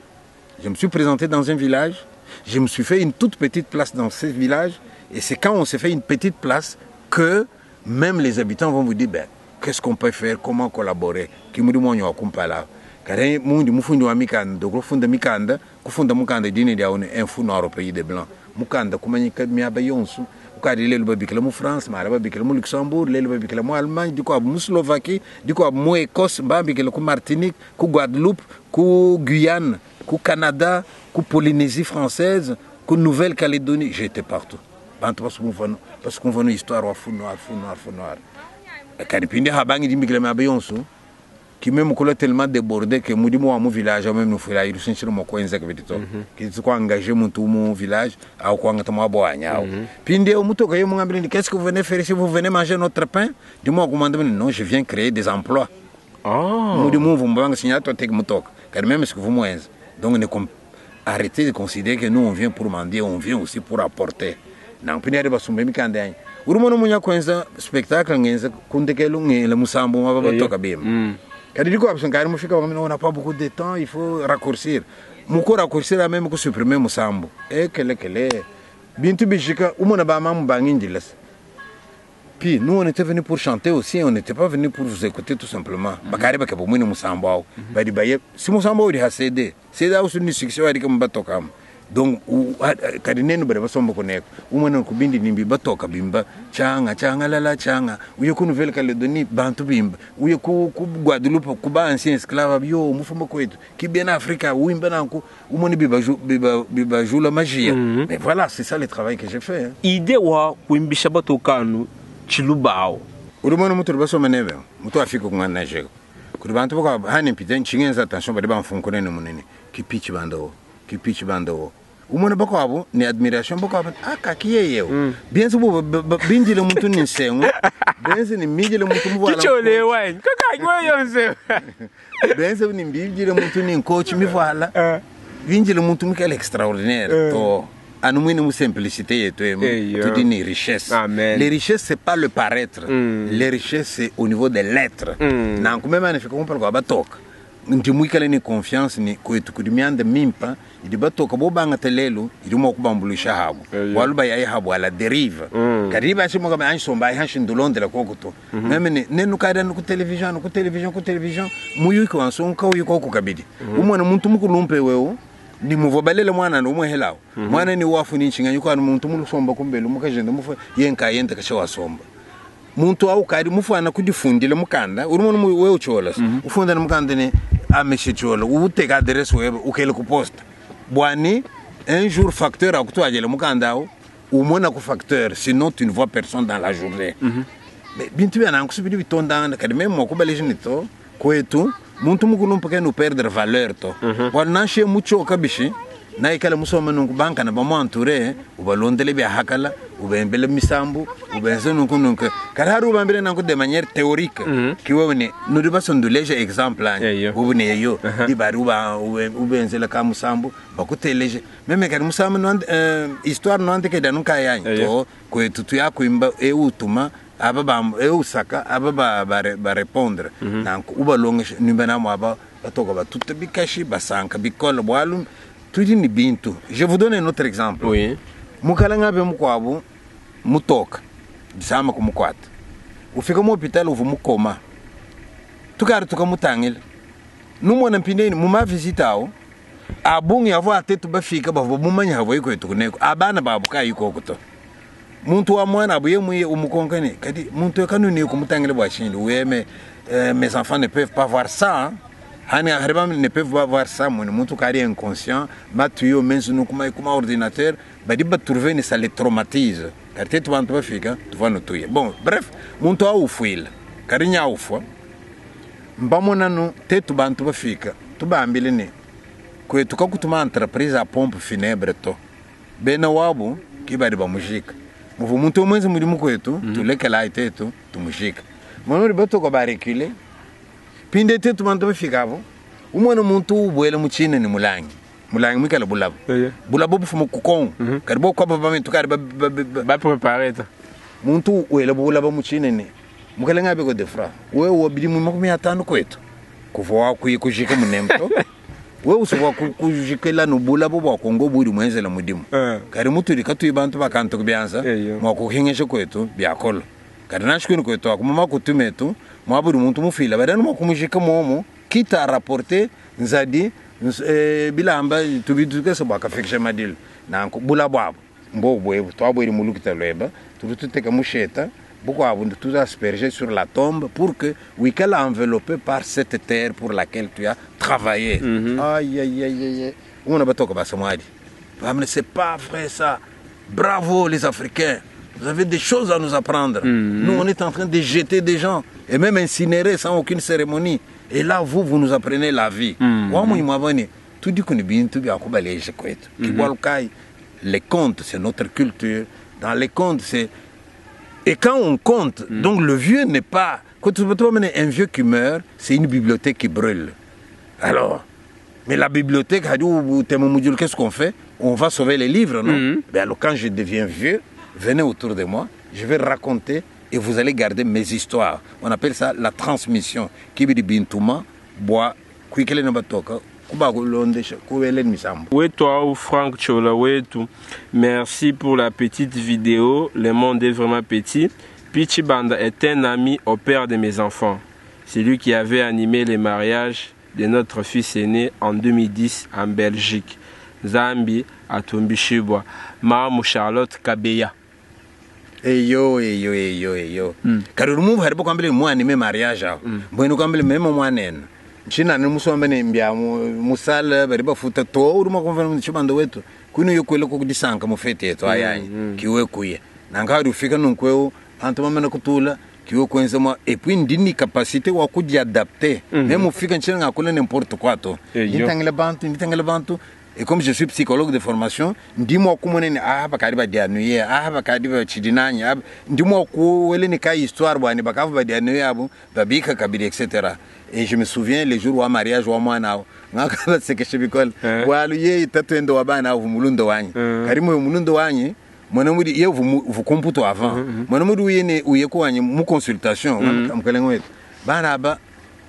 je me suis présenté dans un village, je me suis fait une toute petite place dans ce village, et c'est quand on s'est fait une petite place que même les habitants vont vous dire, ben, qu'est-ce qu'on peut faire, comment collaborer. Kimudi mwanyo wakumpala. Kare mundi mufundi wa mikanda, kufunda mikanda, kufunda mukanda dini dia one un fou noir au pays des blancs. Mukanda kumanyika miaba yonsu, ukadi lelo babikila mu France, mara babikila mu Luxembourg, lelo babikila mu Allemagne, diko mu Slovaquie, diko mu Écosse, babikila ku Martinique, ku Guadeloupe, ku Guyane, ku Canada, ku Polynésie française, ku Nouvelle-Calédonie. J'étais partout. Bantu parce qu'on voit une histoire wa fou noir, fou noir, fou noir. Kadi pinde habangi dimbikila miaba yonsu, qui même kula tellement débordé que mudimu wa mu village même nous fila iru sinchiro mo kwenza ke bitito ki ko engagé muntu mu village au ko ngata mo boanya au pinde o muto ko yemu ngambili qu'est-ce que vous venez faire ici, vous venez manger notre pain? Dis-moi comment non, je viens créer des emplois. Mudimu vous mbanga signato tek mutoka car même ce que vous moenza. Donc ne arrêtez de considérer que nous on vient pour mendier, on vient aussi pour apporter. Na pinde ari basumbe mikanda yanyi. Urumono munya kwenza spectacle ngenza kundekelu ngela musambo mababa toka bima. Kadi diko abson kari mufika on n'a pas beaucoup de temps, il faut raccourcir. Muko raccourcir même ko supprimer musambo. E kele kele. Bintu bijika umona ba mamu bangindilas. Puis nous on était venus pour chanter aussi, on n'était pas venus pour vous écouter tout simplement. Bakari ba kabo mwini musambo au. Badi baye si musambo uri ha CD. CD au suni succès ari kam batokam. Donc kadi nenu bare basomba koneko. Umwana kubindi nimbi batoka bimba changa changa lala changa. Uye ku Nouvelle-Calédonie bantu bimba. Uye ku Guadeloupe ku ba ancien esclave yo mufumba kwetu. Ki bien Afrika uimba nanku umoni biba biba biba jula magia. Mais voilà, c'est ça le travail que j'ai fait. Hein. Ide wa kuimbisha batokanu chilubao. Urumona mutu basoma nebe. Mutu afika kungana jego. Kuri bantu baka hani mpite nchingenza attention bari bamfunkune ne munene. Kipichi bando. Kipichi bando. Umona bako abo ni admiration bako abo aka kiyeyo. Bien su binjile muntu ni nsengo. Benzi ni mijile muntu mvuala. Kichole wine. Kaka ngwe yonse. Benzi ni mbijile muntu ni coach mivuala. Binjile muntu mikale extraordinaire. To anu mwini mu simplicité yetu tu dis ni richesse. Amen. Les richesses c'est pas le paraître. Les richesses c'est au niveau des lettres. Na nkumema ni fika kumpala kwa batoka. Ndi mwikale ni confiance ni kwetu kudimianda mimpa idi batoka bo banga telelo idi mo kubambulisha habo. Waluba yayi habo à la dérive. Kariba shi moga ba somba hanshi ndulondela kokuto. Meme ni nenu kada ku television ku television ku television muyuko ansonka uyuko kukabidi. Umwana muntu mukulumpe wewe ni muvobalele mwana no muhelawo. Mwana ni wafu ni nshinga yuko muntu mulusomba kumbelu mukajenda mufu yenka yenda kasha wasomba. Muntu au kadi mufana kudifundile mukanda uri muntu we uchola. Ufunda mukanda ni ameshe chola uteka adresse web ukele ku poste. Bwani un jour facteur akutwajele mukanda au umona ku facteur sinon tu ne vois personne dans la journée. Mais bintu bya nankusubiri bitondana kadi même mokubale jinito kwetu muntu mukulu mpaka no perdre valeur to. Bwana nashe mucho kabishi Naikala musoma nunku bankana bamuentoure ubalondele bya hakala ubembele misambu ubenze nunku nunku kadi hari ubambile nanku de manière théorique kiwewe ne nudi basunduleja exemple anyi Eyo. ubune eyo dibari uba ubenzela ka musambu bakuteleje meme kadi musambu nwand, histoire nwandike danu kayanyi Eyo. to kwetu tuyakuimba eutuma aba ba eusaka aba ba ba, ba répondre nanku ubalongesha nimba namwe aba batoka batuta bikashi basanka bikola bwalu tudi ni bintu. Je vous donne un autre exemple. Oui. Mukalanga abe mukwabu mutoka disama kumukwata ufika mu hopital uvu mukoma tukari tukamutangila numona mpindeni mumavisita awo abungi avo atetu bafika bavo mumanya havo ikwetu kuneko abana babu kayikoko to muntu wa mwana abuye muye umukonkane kadi muntu ekanuni kumutangila bwa shindi uyeme mes enfants ne peuvent pas voir ça, hein? Hani hariba ne peuvent pas voir ça muni muntu kari inconscient matuyo menzu nukuma kuma ordinateur badi ba trouver ni ça les traumatise kari tetu bantu bafika tuvano tuye. Bon, bref, muntu awufuila kari nyaufwa mbamonanu tetu bantu bafika tubambile ni kwetu kakutuma entreprise a pompe funèbre to bena wabu kibadi bamushika muvu muntu omwenzi mulimu kwetu tulekela ayi tetu tumushika monori batoka barekule pinde tetu bantu bafika avo umwana muntu ubwele muchine ni mulangi mulangi mwikala bulabo Eyo. bulabo bufuma kukongo kadi bokwaba bamentu kadi Ba préparer ta. muntu wele bulaba muchine ni mukalenga abeko de fra we wo bili mu 50 kwetu kuva wakwiye kujika munemto we usobola kujikela nobulabo bwa kongo buli mwenzela mudimu kadi mutuli katuyi bantu bakantu kubyanza Eyo. mwakuhingesha kwetu byakola kadi nashikwini kwetu ako mumakutumetu mwabuli muntu mufila badani mwakumujika momo kita a rapporter nzadi bilamba tubitukese bwakafikisha madilo nanku bula bwabo mbo bwebu twabweli mulukita lweba tuli tuteka musheta bukwabu tout asperger sur la tombe pour que wikala enveloppé par cette terre pour laquelle tu as travaillé. Aïe aïe aïe aïe. Umona batoka basamwadi bamene c'est pas vrai ça, bravo les Africains, vous avez des choses à nous apprendre. Nous on est en train de jeter des gens et même incinérer sans aucune cérémonie et là vous, vous nous apprenez la vie. Wamunyi mwabone tudi kuni bintu byakubaleje kwetu kibwalukai. Les contes, c'est notre culture. Dans les contes, c'est et quand on compte, donc le vieux n'est pas... Quand tu peux amener un vieux qui meurt, c'est une bibliothèque qui brûle. Alors, mais la bibliothèque, qu'est-ce qu'on fait? On va sauver les livres, non? Ben alors quand je deviens vieux, venez autour de moi, je vais raconter et vous allez garder mes histoires. On appelle ça la transmission. Kibidi bintuma, bois, kwikele nabatoka, kuba kulondesha, kuwele misambo. Wetu au Frank Chola wetu, merci pour la petite vidéo. Le monde est vraiment petit. Pichi Banda est un ami au père de mes enfants. C'est lui qui avait animé les mariages de notre fils aîné en 2010 en Belgique. Zambi Atumbishibwa. Mamu Charlotte Kabeya. Eyo eyo eyo eyo kari uri hari kwambile mwanime mariage aho mbwenu kwambile meme mwanene nchinani musombe mbya musala bari bafuta to uruma kumva chibando wetu kwino yokwele kudisanka mufete yetu ayanyi kiwe kuye nanga ufika nunkweo antu mamena kutula kiwe kwenza mwa et puis ndini capacité wa kudiadapter même ufika nchina ngakula n'importe quoi to Eyo. nditangela bantu nditangela bantu. Et comme je suis psychologue de formation, ndimo kumonene ah bakadi badianuye ah bakadi bachidinanya ah ndimo kuwele ni ka histoire bwani bakavu badianuye abo babika kabiri etc. Et je me souviens les jours wa mariage wa mwana awo ngaka basekeshe bikole walu ye tatwendo wa bana awo mulundo wanyi karimu mulundo wanyi mwana muri ye vous computo avant mwana muri uye ne uye ko wanyi mu consultation mkalengo wetu bana aba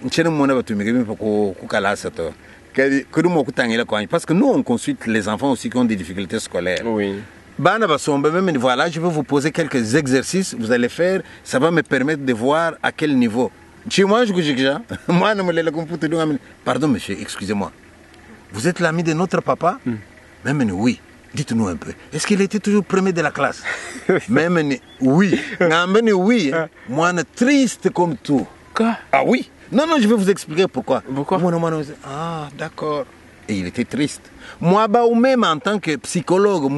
nchene mwana batumike bimpa ku kukalasa to Kadi- kuri mo kutangila kwanyi parce que nous on consulte les enfants aussi qui ont des difficultés scolaires. Oui. Bana basomba même voilà, je vais vous poser quelques exercices, vous allez faire, ça va me permettre de voir à quel niveau. Chez moi, je kujikja. Moi, je me computer. Pardon monsieur, excusez-moi. Vous êtes l'ami de notre papa? Même oui. Dites-nous un peu. Est-ce qu'il était toujours premier de la classe? Même oui. Même oui. Moi, triste comme tout. Quoi? Ah oui. Non, non, je vais vous expliquer pourquoi. Pourquoi? Moi, moi, ah, d'accord. Et il était triste. Moi, bah, ou même en tant que psychologue,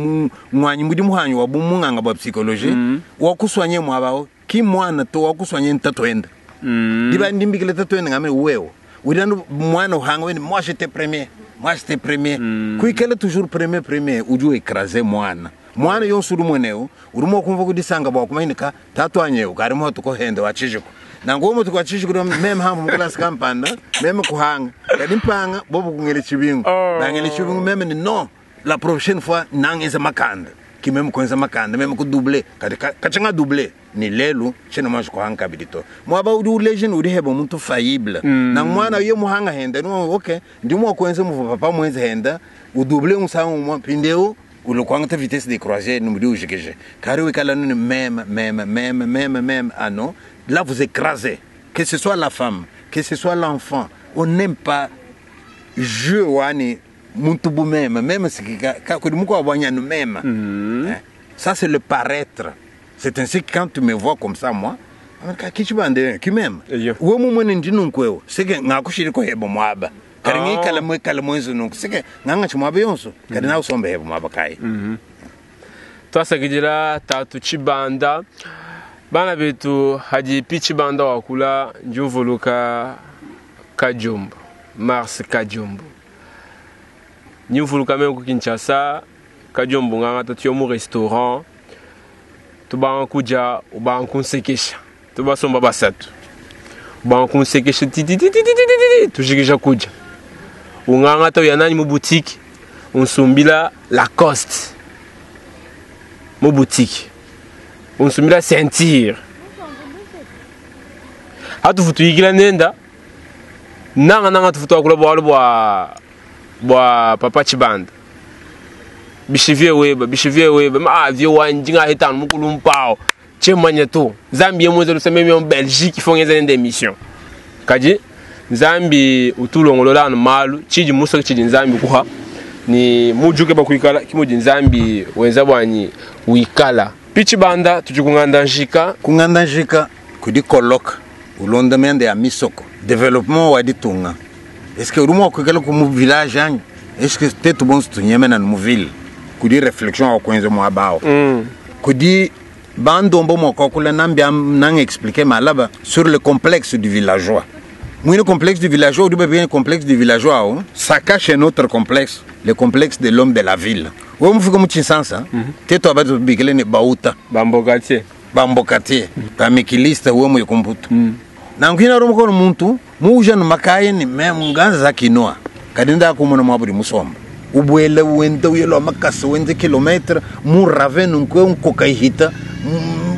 moi, mudi muhanyi wa bumunganga bwa psychologie, wa kusoigner moi ba, ki mwana to wa kusoigner ntatwenda. Diba ndimbikile tatwenda ngame wewe. Udi anu mwana uhanga weni, moi j'étais premier, moi j'étais premier. Kuikala toujours premier premier, udi uécraser mwana. Mwana yonso udi mweneu, udi mua kumva kudisanga bua kumanya ka tatu anyeu kari moto kohende wachijiko. Nangu moto kwa chijiko meme hambu muklasi kampanda, meme kuhanga. Kadi mpanga bobo kungele chibingu. Oh. Bangele chibingu meme ni non. La prochaine fois nangeza makanda. Ki meme kwenza makanda, meme kudoubler. Kadi kachanga doubler. Ni lelu chena mwanzo kuhanga kabidi to. Mwaba udi ulegend udi hebo muntu faillible. Na mwana ye muhanga henda no okay. Ndi mwa kwenza muvu papa mwenza henda, udoubler musangu mwa pindeo ulokwanga ta vitesse de croisière nous dit ujikeje. Kari wikala nini même même même même même ah non. Là vous écrasez. Que ce soit la femme, que ce soit l'enfant, on n'aime pas jeu wani muntu bu même même ce qui ka kudi muko abanya nous même. Hein? Ça c'est le paraître. C'est ainsi que quand tu me vois comme ça moi, kichi bande qui même. Eyo. We mu mwene ndi nunkwewo. Seke ngakushiri ko hebo mwaba. Kari Ah. ngikala mwe kala mwenzo nunku. Seke nganga chimwaba yonso. Kari na usombe hebo mwaba kai. Twasakidila tatu Tshibanda. Bana betu hadi pi Tshibanda wakula njuvuluka Kadiombo, Mars Kadiombo. Njuvuluka meme ku Kinshasa, Kadiombo nganga tatu yo mu restaurant. Tubanga kuja ubanga kunsekesha. Tubasomba basatu. Ubanga kunsekesha ti ti ti ti ti ti ti ti tujikisha kuja. Unganga ta yanani mu boutique, unsumbila Lacoste. Mu boutique. Unsumbila ceinture. Hatufutuikila nenda. Nanga nanga tufutu akula bwa bwa bwa papa Tshibanda. Bishivie weba, bishivie weba. Ma vie wanji nga hetano mukulu mpao. Chemanya to. Zambie mweze luseme myo Belgique ifo ngeze nende mission. Kaji Nzambi utulongolola malu chiji muso chiji Nzambi kuha ni mujuke bakuikala kimuji Nzambi wenza bwanyi wikala. Pi Tshibanda tujikunganda njika. Kunganda njika kudi colloque ulonda mende ya misoko développement wa ditunga. Est-ce que rumo kuikala ku mu village anyi? Est-ce que tetu bonso tunyemena mu ville? Kudi réflexion wa kwenze mwa bao. Kudi bandombo moko kula nambia nang expliquer malaba sur le complexe du villageois. Mwine complexe du villageois, ou bien complexe du villageois, oh, ça cache un autre complexe, le complexe de l'homme de la ville. Wewe mfika muchinsansa, teto abato bikele ni bauta. Bambokatie. Bambokatie. Bamikilista wewe muyikumbutu. Na ngina romo kono muntu, muuja no makaye ni mem nganza za kinoa. Kadinda kumona mwaburi musomba. Ubwele wende uyelo makasa wende kilometre mu ravenu nkwe nkoka ihita.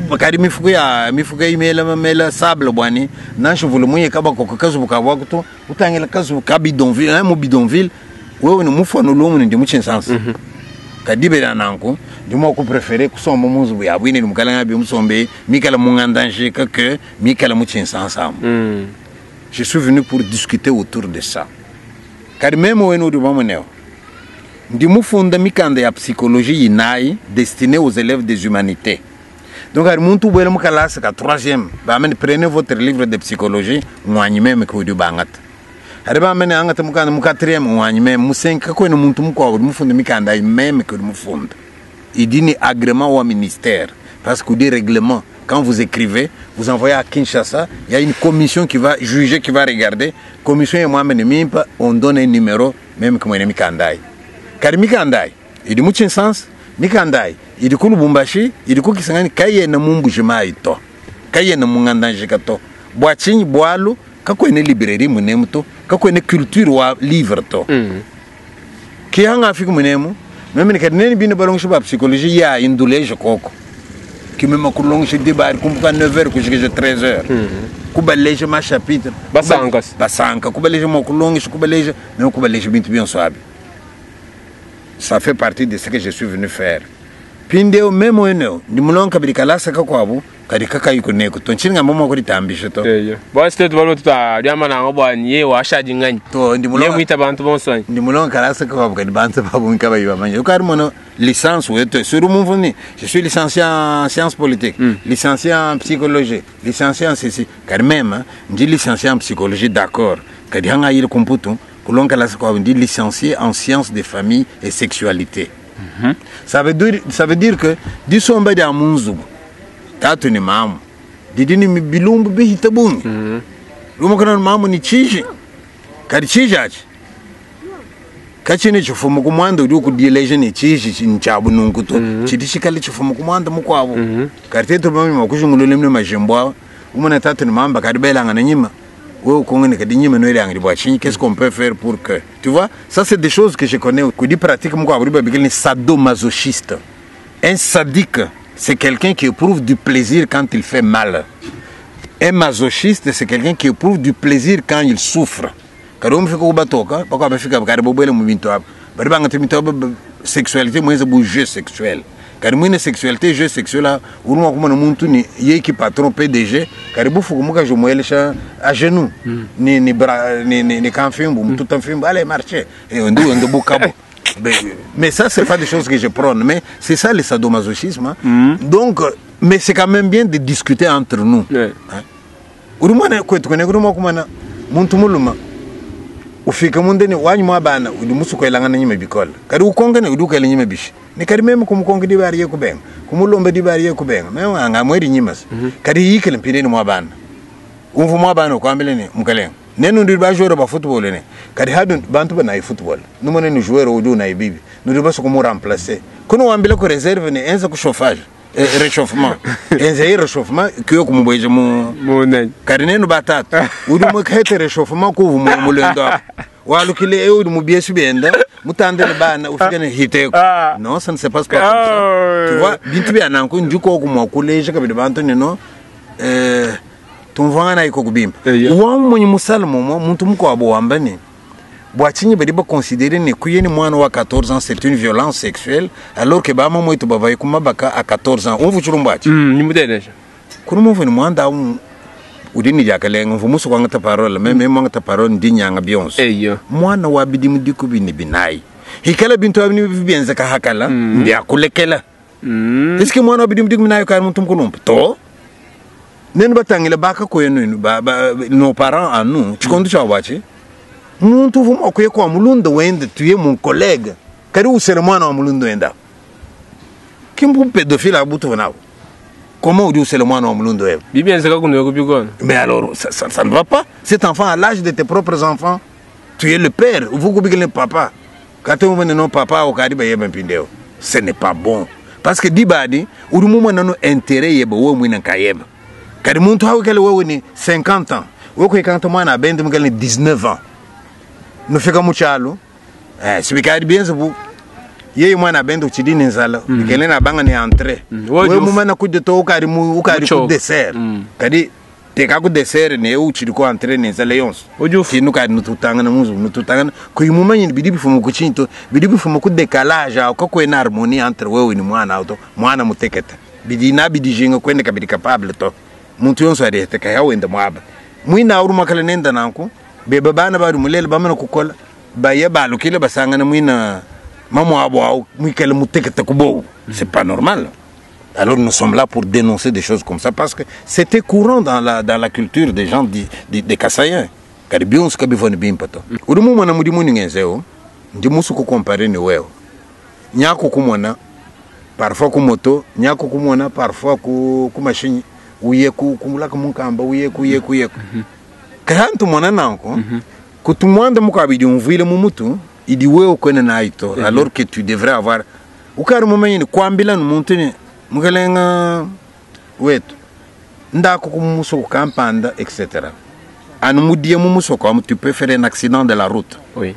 Bakari mifuko ya mifuko imela mela sable bwani nasho vulumunye kaba koka kazu bukabwa kuto utangela kazu ka bidonville hein, mu bidonville wewe ni mufano lumu ndi muchinsansa. Kadibera nanku ndi mo ku préférer kusomba muzu ya bwine ni mukala ngabi musombe mikala munganda njika que mikala muchinsansa. Je suis venu pour discuter autour de ça. Car même wenu uri bamuneo ndi mufunda mikanda ya psychologie inayi destinée aux élèves des humanités. Donc, ari muntu ubwele mukalasi ka 3e, bamene prenez votre livre de psychologie, mwanyi meme kudi bangata. Ari bamene angata mukanda mu 4e, mwanyi meme, mu 5 kwene muntu mukwa uri mufunda mikanda ayi meme kudi mufunda. Idi ni agrément wa ministère, parce que dit règlement, quand vous écrivez, vous envoyez à Kinshasa, il y a une commission qui va juger, qui va regarder. Commission ya mwamene mimpa, on donne un numéro, même que mwene mikanda ayi. Kari mikanda ayi, idi mu Kinshasa, mikanda ayi, idi ku Lubumbashi, idi ku Kisangani, kayena mu Mbujimayi to. Kayena mu Ngandajika to. Bwa chinyi bwalu, kakwene librairie munemu to, kakwene culture wa livre to. Ki hanga afika munemu, meme ni kadi neni bino balongisha ba psychologie ya induleje koko. Ki meme kulongisha débat kumbuka neuf heures kushikisha treize heures. Kubaleje ma chapitre. Basanka. Basanka, kubaleje mo kulongisha, kubaleje, meme kubaleje bintu bionso abi. Ça fait partie de ce que je suis venu faire. Pindeo memo eneo, ndi mulonka bili kalasa kakwabu, kali kakayi kuneko. Tonchinga momo kuri tambisho to. Eyo. Bwa state balo tuta lyama na ngobwa ni wa shaji ngani. To ndi mulonka Ye mwita bantu bonso anyi. Ndi mulonka kalasa kakwabu kali bantu babu nkaba yibamanya. Ukari mono licence wetu sur mumvuni. Je suis licencié en sciences politiques, licencié en psychologie, licencié en ceci. Kari même, hein, ndi licencié en psychologie d'accord. Kali hanga yile kumputu. Kulonka la kwa ndi licencié en sciences des familles et sexualité. Ça veut dire que disomba dia munzubu tatu ni mamu didi ni bilumbu bihita bungi. Lumo kana mamu ni chiji. Kadi tshiji atshi katshina tshifuma ku muanda udi ukudileja ne tshiji ntshiabu nunku to. Tshidi tshikale tshifuma ku muanda mukuabu. Kadi tetu bamanye mua kujingulula mene majimbu awa, umona tatu ne mamba kadi belangana nyima, wewe ukonga ne kadi nyima nuelangidi bua tshinyi? Qu'est-ce qu'on peut faire pour que? Tu vois, ça c'est des choses que je connais. Kudi pratique mukuabu udi babikila ne sadomasochiste. Un sadique, c'est quelqu'un qui éprouve du plaisir quand il fait mal. Un masochiste, c'est quelqu'un qui éprouve du plaisir quand il souffre. Kadi umufika kubatoka, bakwa bafika kadi bobwele mu bintu abo. Badi bangata bintu abo sexualité mwenze bu jeu sexuel. Kadi mwine sexualité jeu sexuel a uri mwa kumona muntu ni yeki patron PDG kadi bufuku mukaji umuelesha à genoux. Ni ni bra ni ni, ni kamfimbu mututa mfimbu allez marcher. Et ndu ndu bukabo. Mais ça, c'est pas des choses que je prône, mais c'est ça le sadomasochisme. Hein. Donc, mais c'est quand même bien de discuter entre nous. Hein? Uri mwana kwetu kwene kuri mwakumana muntu muluma ufika mundeni wanyu mwabana udi musukwelangana nyima bikola kadi ukongene udi ukele nyima bishi ni kadi meme kumukonga dibari ye kubenga kumulomba dibari ye kubenga meme anga mweri nyima se kadi yikele mpindeni mwabana umvu mwabana ukwambile ni mukalenga nenu ndi ba joueur ba football ne kadi hadu bantu ba nayi football numone ni joueur udi unayi bibi nudi basu kumu remplacer kuno wambile ku reserve ni enza ku chauffage réchauffement enza yi réchauffement kiyo kumubweje mu Munene. kadi nenu batatu udi mukhete réchauffement kuvu mu mulendo apo walukile e udi mubiesu bienda mutandele bana ufike ne hiteko Ah. non ça ne se passe pas comme ça Ah. tu vois bintu bya nanku ndiko kumwakuleja kabidi bantu nino tumvangana iko kubimba Eh, yeah. wamunyi musala momo muntu mukwabo wamba ni bua tshinyi badi baconsidere ne kuyeni mwana wa 14 ans c'est une violence sexuelle alors que bama mwetu bavaye kumabaka a 14 ans umvu tshilumbu atshi Nimutenesha. kuni mumvu ni mwanda awu udi ni diakalenga mvu musu kwangata parole meme mwangata parole ndi nyanga bionso Eyo. mwana wa bidimu dikubi ni binayi hikala bintu abi ni bienzeka hakala ndiakulekela eske mwana wa bidimu dikubi nayo kari muntu mukulumpa to nenu batangile bakakoye nenu ba, ba, nos parents à nous tshikondo tshiabo atshi muntu uvuma akuye kwa mulunda wende tuye mon collègue kadi usele mwana wa mulunda wenda kimbu pédophile abutu nabo comment udi usele mwana wa mulunda wenda Bibienzeka kuno kubikona. mais alors, ça, ça, ça ne va pas. Cet enfant a l'âge de tes propres enfants. Tu es le père. Vous coupez le papa. Quand on non papa au kadi ba yeba mpindeo. Ce n'est pas bon. Parce que dibadi, uri mumwe nano intérêt yeba wewe mwina kayeba. Kadi muntu hawe kale wewe ni 50 ans. Wewe kwa kanta mwana abende mkale ni 19 ans. Nufika muchalo. Eh, sibikadi bienze bu. Yeye mwana abende uchidini nzala. Bikele na banga ni entrée. Wewe Wewe mumana kuje to ukari mu ukari ku Muchoka. dessert. Kadi teka ku dessert ne uchiri ku entrée ne nzala yonso. Udi ufu- Kinu kadi nututangana muzu nututangana kuyimumanye bidi bifumu ku chinto bidi bifumu ku décalage awo kakwena harmonie entre wewe ni mwana auto mwana muteketa bidi na bidi jinga kwende kabidi capable to muntu yonso adeteka yawenda mwaba mwina uri makala nenda nanku beba bana bari mulele bamana kukola baye balukile basangana mwina mamwabo au mwikale muteketa kubobu c'est pas normal. Alors nous sommes là pour dénoncer des choses comme ça parce que c'était courant dans la culture des gens des Kasaïens. Kadi bionso kabivoni bimpa to. Uri mumona mudimu ningenzeo, ndi musu kukompare ni wewe. Nyako kumona parfois ku moto, nyako kumona parfois ku ku machine, uye ku kumulaka munkamba, uye ku uye ku uye ku. Kantu mona nanko, kutumwanda mukabidi umvile mu mutu, idi wewe kwene na ito, alors que tu devrais avoir ukari mumenye ni kwambila muntu ni mukelenga wetu ndako kumusoko kampanda etc anu mudiye mu musoko amu tu peux faire un accident de la route. Oui.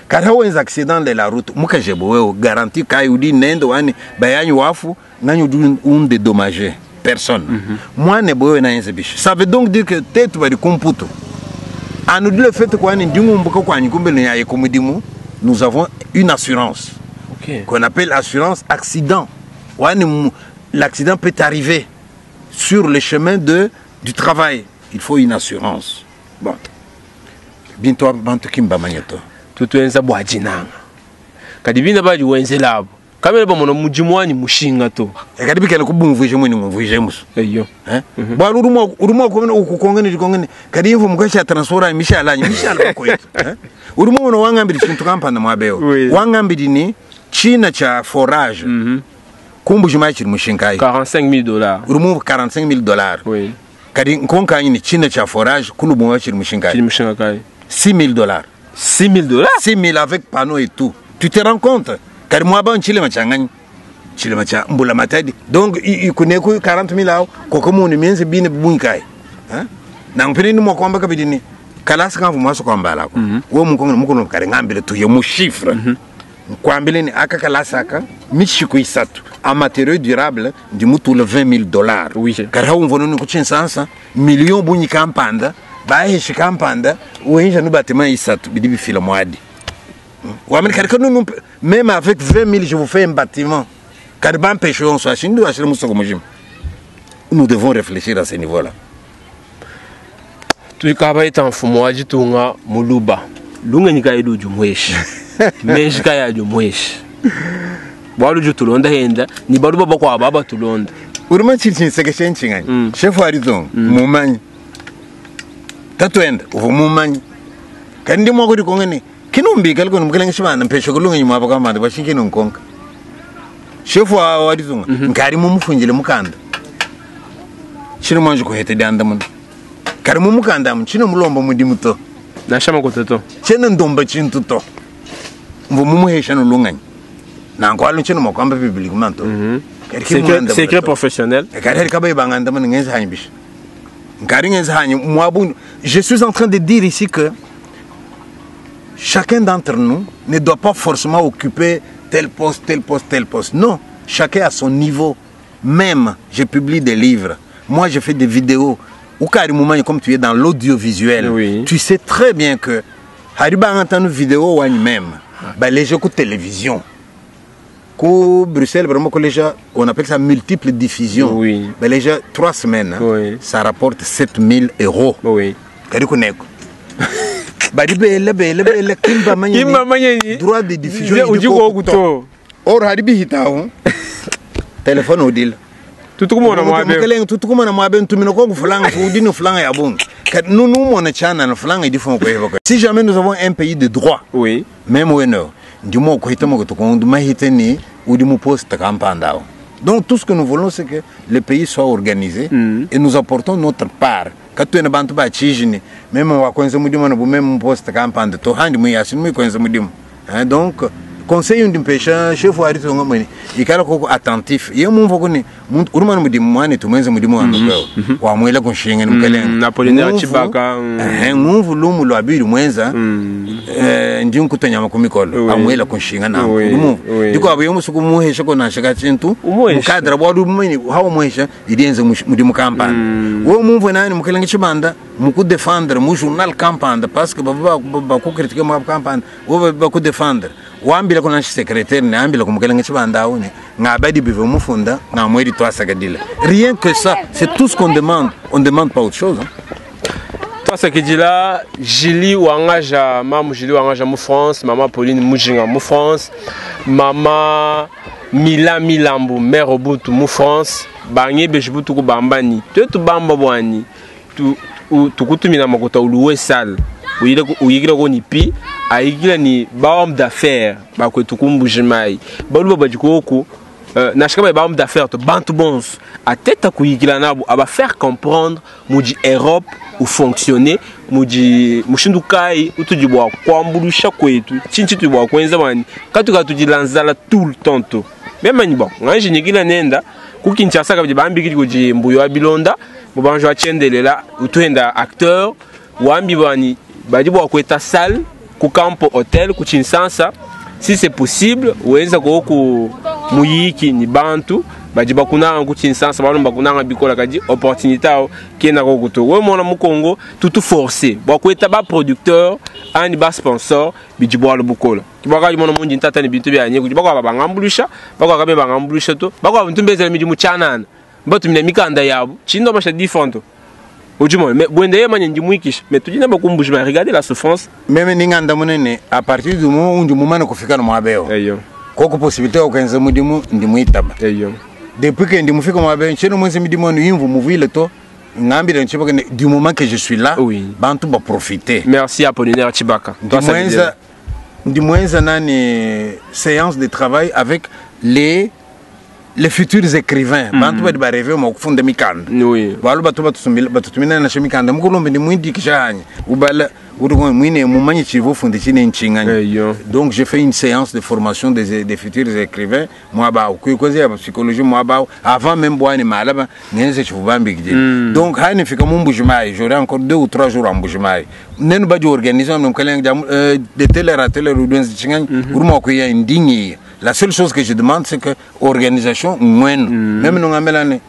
Kari hawenza accident de la route mukajebo wewe garantie kai udi nendo wani bayanyi wafu nanyi udi un dédommagé personne mwane bowe na yenze bishi. Ça veut donc dire que tetu bari kumputo anu le fait kwani ndingumbuka kwanyi kumbele yaye kumudimu nous avons une assurance qu'on appelle assurance accident. Wani l'accident peut arriver sur le chemin du travail. Il faut une assurance. Bon. Bientôt, bantu kimba manyeto. Tutuenza bua dinanga. Kadi bina badi wenzelabo. Kamere bamona mudimu wanyi mushinga to. Kadi bikele kubumvuje mwini ngumvuje musu. Eyo. Hein? Bwa urumwa urumwa komene ukukongene dikongene kadi imvu mukasha transfora mishala nyi mishala kwetu. Hein? Urumwa uno wangambiri chintu kampanda mwabeo. Oui. Wangambiri ni china cha forage. Kumbu juma chiri mushinkai. 45 000 dollars. Urumwa 45 000 dollars. Oui. Kadi nkonka ni china cha forage kulubu chiri mushinkai. Chiri mushinga kai. 6000 dollars. 6000 dollars? 6000 avec panneau et tout. Tu te rends compte? Kadi muaba ntshilema tshia nganyi? Tshilema tshia mbula matadi. Donc kuneku 40000 awu koko munu mienze bine bungi kayi. Hein? Nangu pene ndi mua kuamba kabidi ne kalasa kamvu mwaso kuambalako. Wewe mukongo mukono kare ngambile tuye mu chiffre. Nkuambile ne aka kalasa aka mishiku isatu en matériaux durable ndi mutula 20000 dollars. Oui. Kare hawu mvono ni kuchinsansa million bunyi kampanda baheshi kampanda wenja nu bâtiment isatu bidi bifila mwadi. Wamene kare kanu nu même avec 20000 je vous fais un bâtiment. Kare bampeshe yonso ashindu ashira musoko mujima. Nous devons réfléchir à ce niveau-là. Tuikaba ita mfumo wa ditunga muluba. Lungenyi kayi ludi mueshi. Meji kayi adi mueshi. Bualu udi utulonda henda ni baluba bakuabu aba batulonda. Uruma tshidi tshinsekesha ntshinganyi? Chef wa ditunga mmumanyi. Tatuende uvua mumanyi. Kadi ndi mua kudikonka ne, Kinu mbikale kunu mukelenge tshibanda mpeshe ku lungenyi muaba kampanda bua tshinyi kinu nkonka? Chef wa ditunga nkadi mumufundile mukanda. Tshina muanji kuheta diandamuna. Kadi mu mukanda amu tshina mulomba mudimu to. Nansha makuta to. Tshiena ndomba tshintu to. Mvua mumuhesha ne lungenyi. Nanku alu ntshiena mua kuamba publiquement to. Kadi ki Secret, mungandamuna secret to. professionnel. Kadi hadi kabayi bangandamuna ngenza hanyi bishi. Nkadi ngenza hanyi muabu. Je suis en train de dire ici que chacun d'entre nous ne doit pas forcément occuper tel poste, tel poste, tel poste. Non, chacun à son niveau. Même, je publie des livres. Moi, je fais des vidéos. Ou carrément, comme tu es dans l'audiovisuel, tu sais très bien que Hariba entend une vidéo ou même, bah, les jeux télévision. Ku Bruxelles, vraiment, que les gens, on appelle ça multiple diffusion. Bah, les gens, 3 semaines, hein, ça rapporte 7000 euros. Kadi kuneko. Badi bele, bele, bele, kimba manye ni Kimba manye ni droit de diffusion Ze idi uji ko ko kuto. kuto. Or, hadi bihitawo. Telefone udila. Tutukumona mwabe. Mukelenge tutukumona mwabe ntumina ko kufulanga udini fulanga ya bungi. Ka nous nous mona chana na fulanga idi fon ko heba ko. Si jamais nous avons un pays de droit. Même weno ndimo ko hitamo ko tukondu mahite ni udi mu poste kampanda. Donc tout ce que nous voulons c'est que le pays soit organisé et nous apportons notre part. Katuena bantu ba chijini même wa kwenza mudimu na bu même poste kampanda to handi mu yasi mu kwenza mudimu. Hein, donc conseil ndi mpesha chef wa ritu ngamwe ikala koko attentif ye mumvo kuni muntu urumana mudimu mwane tumwenze mudimu wa ndokwe wa mwela kunshinga ni mukelenge Apollinaire Chibaka, Ngumvu lumu lwa biri mwenza, ndi nkutanya makumikolo, amwela kunshinga na ngumvu. Ndiko abuye musuku muhesha ko nashaka chintu, Umuhesha. mukadra bwa rumene hawo muhesha irienze mudimu kampani. Wo mumvu nani mukelenge chibanda muku défendre mu journal kampanda parce que baba ba ku critiquer mu kampanda wo ba ku défendre. Wambila kuna secrétaire ne ambila kumukelenge chibanda awo ne ngabadi bive mufunda ngamweri twasakadila. Rien que ça, c'est tout ce qu'on demande. On demande pas autre chose, hein. Twasakidila Julie Wangaja, maman Julie Wangaja mu France, maman Pauline Mujinga mu France, maman Mila Milambo mère Obutu mu France, bangi bejibutu ku bambani. Tetu bamba bwani. Tu tukutumina makota uluwe sale. Uyikile ko ni pi, ayikile ni ba homme d'affaires, ba kwetu kumbujimai. Baluba bajikoku, nashika ba homme d'affaires to bantu bons. A tête kuyikila nabo, aba faire comprendre muji Europe ou fonctionner, muji mushindu kai utuji bwa kwambulusha kwetu, chinchi tu bwa kwenza bani. Katuka tujilanzala tout le temps to. Même ni bon, nganje nyikila nenda ku Kinshasa kabidi bambiki kuji mbuyo wa bilonda, mubanjo wa chendelela utuenda acteur wambi bani badi bwa kweta salle ku campo hotel ku Kinshasa si c'est possible wenza ko ku muyiki ni bantu badi bakuna ku Kinshasa balomba kuna bikola kadi opportunité ao kena ko kuto we mona mu Congo tout forcé bwa kweta ba producteur ani ba sponsor bidi bwa lubukola kibaka mona mundi ntata ni bintu bya nyeko baka bangambulusha baka kabe bangambulusha to baka bintu mbezela midi mu chanana batu mina mikanda yabo chindo masha different Ujimo, mais bwende ye manye ndimwikisha mais tudina bakumbushi mais regardez la souffrance. Meme ninganda munene à partir du moment où ndimumana kufika no mwabeo. Eyo. Koko possibilité okwenza mudimu ndimwitaba. Eyo. Depuis que ndimufika mwabeo ncheno mwenze midimu anu imvu muvile to ngambira nchibaka ne, du moment que je suis là, bantu ba profiter. Merci Apollinaire Chibaka. Toi, ça veut dire. Ndimwenza nani séance de travail avec les Les futurs écrivains, bantu badi bareve mua kufunda mikanda. Oui. Bualu batu batusumbila batutumina nansha mikanda mukulombe ndi muidikisha hanyi ubala uri mwine mumanye tshivu ufunde tshine ntshinganya. Eyo. Donc j'ai fait une séance de formation des futurs écrivains mwabao kuikozi ya psychologie mwabao avant même bwani malaba ngenze chivubambikije. Donc hani fika mu Mbujimayi, j'aurai encore 2 ou 3 jours en Mbujimayi nenu badi organiser am mkalenga jam de telle heure à telle heure udwenze tshinganya uri mwakuya ndingi. La seule chose que je demande, c'est que organisation mwenu même nungamelane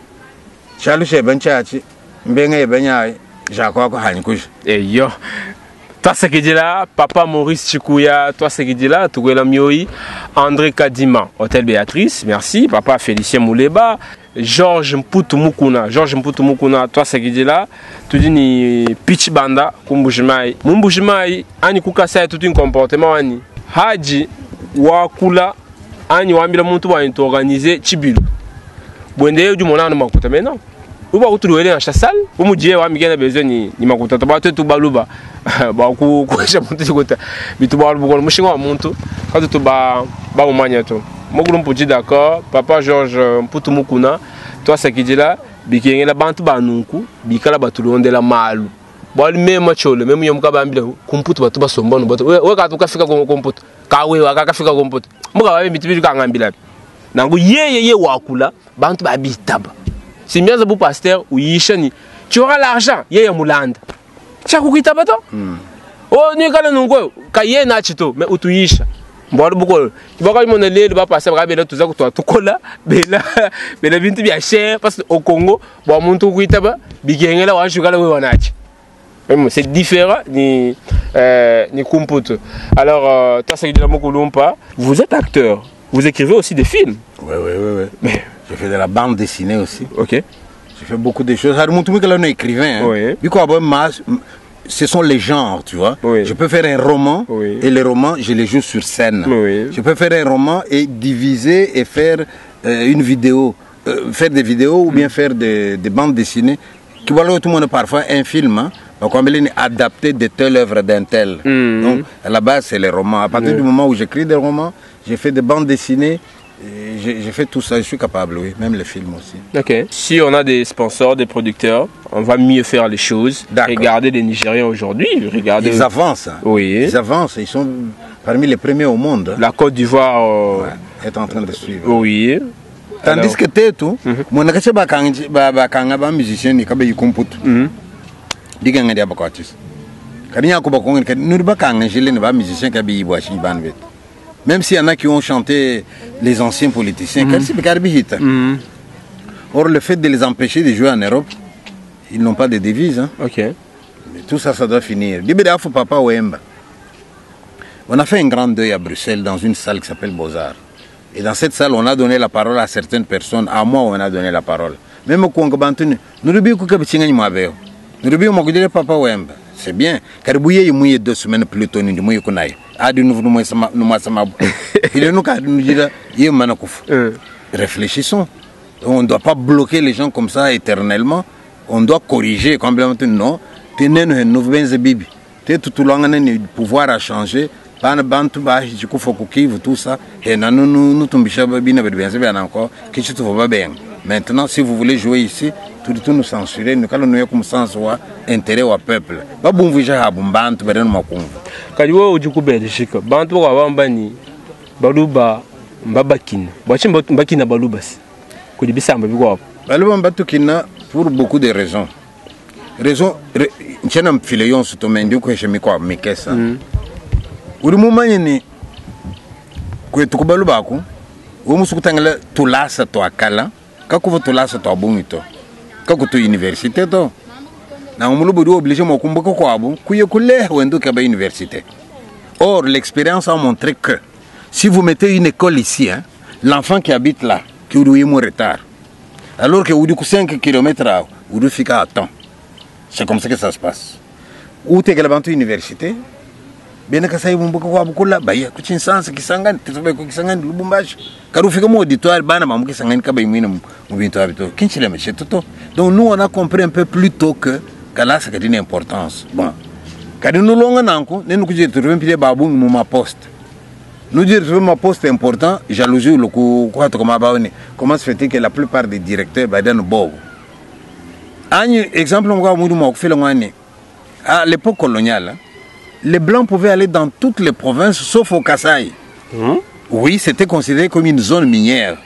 chalu shebe nchachi mbenga yebe jakwako hanyi kuja. Eyo. Twasekejela papa Maurice Chikuya, twasekejela Tukwela Mioi, André Kadima, Hôtel Béatrice, merci, papa Félicien Mouleba, Georges Mputu Mukuna, Georges Mputu Mukuna, twasekejela, tudi ni Pitch Banda, Kumbujimai. Mumbujimai, ani kukasa tout un comportement ani. Haji wakula ani wambila muntu wa organiser chibilu. Bwende udi mona makuta mais non. Uba kutuluele na chasal, umujie wa migena besoin ni makuta to ba tu baluba. Ba ku kuesha muntu chikuta. Bitu ba lubuko mushinga wa muntu katu tu ba ba umanya to. Mogulu mpuji d'accord, papa Georges Mputu Mukuna, toi sakijila bikengela bantu banunku bikala batulondela malu. Bwali mema chole memu yomuka bambila kumputu batu basomba no batu. We katu kafika kumputu. Kawe wakakafika kumputu. Muka babe bitu bitu kangambila. Nangu ye ye wakula bantu babitaba. Si bien bu pasteur uyisha ni tu auras l'argent ye ye mulanda. Chakukitaba to? Oh ni kala nungo ka ye na chito mais utuyisha. Mbwalu buko baka mona lelo ba pasteur ba bela tuza kutwa tukola bela bela bintu bya cher parce que au Congo bo muntu kuitaba bikengela wa shukala we wanachi. Même c'est différent ni kumputu. Alors toi c'est de Mokulumpa, vous êtes acteur, vous écrivez aussi des films. Oui. Mais je fais de la bande dessinée aussi. OK. Je fais beaucoup de choses. Hari muntu mwikala no écrivain. Hein. Oui. Biko abo ma ce sont les genres, tu vois. Oui. Je peux faire un roman Oui. et les romans, je les joue sur scène. Oui. Je peux faire un roman et diviser et faire une vidéo, faire des vidéos ou bien faire des bandes dessinées. Qui voit tout le monde parfois un film, hein. Donc on va adapter de telle œuvre d'un tel. Donc à la base c'est les romans. À partir du moment où j'écris des romans, j'ai fait des bandes dessinées, j'ai fait tout ça, je suis capable, oui, même les films aussi. Ok. Si on a des sponsors, des producteurs, on va mieux faire les choses. D'accord. Regardez les Nigériens aujourd'hui, regardez. Ils avancent. Hein. Oui. Ils avancent, ils sont parmi les premiers au monde. La Côte d'Ivoire ouais, est en train de suivre. Oui. Tandis Alors... que tetu, monakache bakanga ba musicien ni kabe yikumputu. Diganga dia bakwatis. Karinya ko bakonga kadi nuri bakanga jile ne ba musicien kabe yibwa shi ban bet. Même s'il y en a qui ont chanté les anciens politiciens, mm -hmm. Or le fait de les empêcher de jouer en Europe, ils n'ont pas de devises. Hein. Ok. Mais tout ça, ça doit finir. Libérafu Papa Wemba. On a fait un grand deuil à Bruxelles dans une salle qui s'appelle Beaux-Arts. Et dans cette salle, on a donné la parole à certaines personnes. À moi, on a donné la parole. Même au Congo Bantuni, nous devons Papa Wemba. C'est bien. Car vous avez 2 semaines plus tôt, nous avons adi nous il est nous nous dire réfléchissons. On ne doit pas bloquer les gens comme ça éternellement. On doit corriger complètement. Non, tenez nous benze bibi. Te tutulanga ni pouvoir a changer. Bana bantu ba jikufa kukivu tout ça et na nous nous tumbisha bina benze bana encore que tu vas bien. Maintenant, si vous voulez jouer ici, tout nous censurer, nous allons nous comme sens wa intérêt au peuple. Ba bumvija ha bumbantu bari no makumva. Kadi wo udi ku Belgique, bantu ba bamba ni baluba mbabakina. Bachi mbakina baluba si. Kudi bisamba bikwa. Baluba mbatukina pour beaucoup de raisons. Raison nchena mfile yonso to mendi ko heshemi kwa mikesa. Uri mumanye ni kwetu kubaluba ku wo musukutangala tulasa to akala kakuva tulasa to abungito kakutu université to na umulubu du obligé mokumbuka kwabo kuye kule wenduka ba université. Or l'expérience a montré que si vous mettez une école ici, hein, l'enfant qui habite là qui uri mu retard alors que uri ku 5 km uri fika à temps. C'est comme ça que ça se passe. Ou te galabantu université bena kasai bumbuka kwa bukula baya kuchinsansa kisangani tsobe ku kisangani Lubumbashi karufika mu auditoire bana mamu kisangani kaba imwina mu bintu abito kinchile meshe toto. Donc nous on a compris un peu plus tôt que kalasa kadi une importance. Bon kadi nous longa nanko ne nous kuje trouver mpile babungi mu ma poste. Nous dire ma poste important, jalousie le ku comment se fait-il que la plupart des directeurs badan bobo. Anyi exemple ngwa mudu mo kufila ngwane. À l'époque coloniale, les blancs pouvaient aller dans toutes les provinces sauf au Kasaï. Oui, c'était considéré comme une zone minière.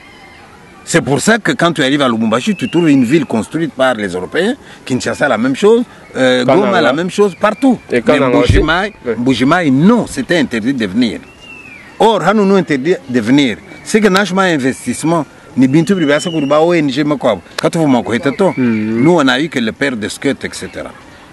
C'est pour ça que quand tu arrives à Lubumbashi, tu trouves une ville construite par les Européens. Kinshasa, la même chose. Goma, la même chose, partout. Et Mais Mbujimayi, Mbujimayi, non, c'était interdit de venir. Or, nous nous interdit de venir. C'est que n'a investissement, ni bintu bibasa kuruba ONG makwabo. Katuvu makweta to. Nous, on a eu que le père de Scut, etc.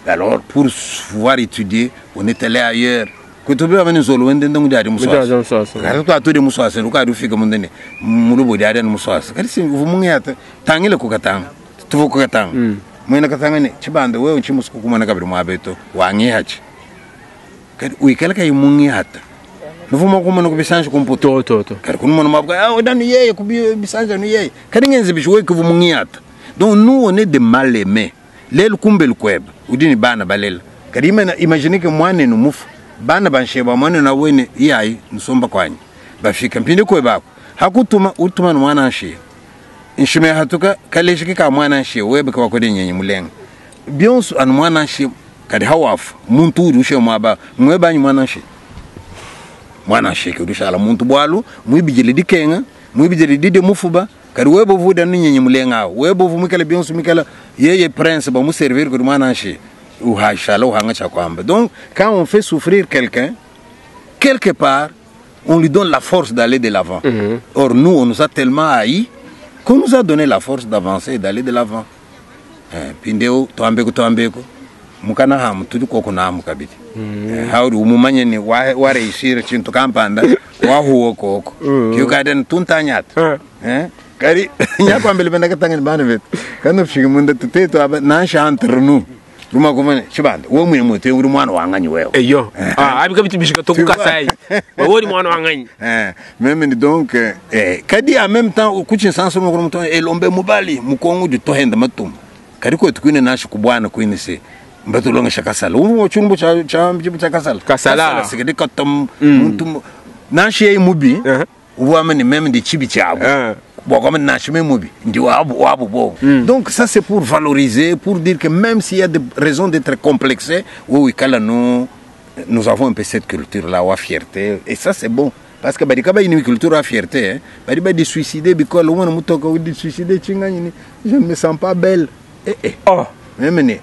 Alors, pour pouvoir étudier, on est allé ailleurs. Kutubi amene zolo wende ndangu dari muswasa. Kari tu aturi muswasa, ruka rufika mundene. Mulubo dari muswasa. Kari si vumunge ata tangile kukatanga. Tuvu kukatanga. Mwena katanga ne chibanda wewe chimusuku kumana kabiri mwabeto wangi hachi. Kari uikala kai mungi hata. Nuvuma kumana kubisanja kumputo. To to to. Kari kunumana mwabuka ah odani yeye kubisanja ni yeye. Kari ngenze bishuwe kuvumungi hata. Donc nous on est des mal aimés. Lelo kumbe lukweba udini bana balela. Kari imagine que mwana no mufu. Bana bansheba mwana na wene iyayi nsomba kwanyi bafika mpinde kwe bako hakutuma utuma mwana nshiye nshime hatuka kaleshike ka mwana nshiye webe kwa kode nyenye mulenga bionso anu mwana nshiye kadi hawafu muntu uri ushe mwaba mwebanyi mwana nshiye mwana nshiye kudushala muntu bwalu mwibijele dikenga mwibijele dide mufuba kadi webe vuda nyenye mulenga webe vumikala bionso mikala yeye prince ba muservir kudi mwana nshiye. Donc, quand on fait souffrir quelqu'un, quelque part, on lui donne la force d'aller de l'avant. Or, nous, on nous a tellement haïs qu'on nous a donné la force d'avancer et d'aller de l'avant. Pindeo, toambeko, toambeko, mukana hamu, tudi koko na hamu kabiti. Hauri, umumanye ni wa réussir chintu kampanda, wa huo koko. Kiukaden tuntanyat. Kari, nyakwambele benda katangani bana vet. Kando fshikimunda tuteto aba nansha entre nous. Ruma kumane chibanda wo mwine mwe uri mwana wanganyi wewe eyo ah abika bitu bishika tokuka sai wewe uri mwana wanganyi même donc kadi en même temps kuchi sanso mo muto elombe mubali mukongo di tohenda matum kadi ko tukune nashi kubwana kwine se mbatulonga shakasala uwo chumbo cha cha cha kasala kasala sikedi katam muntu nashi yei mubi uwa mene même di chibi chabo. Donc ça c'est pour valoriser, pour dire que même s'il y a des raisons d'être complexé, oui, nous, nous avons un peu cette culture-là, la fierté, et ça c'est bon. Parce que il y a une culture à fierté, hein. Il y a des suicider, je ne me sens pas belle. Oh. Même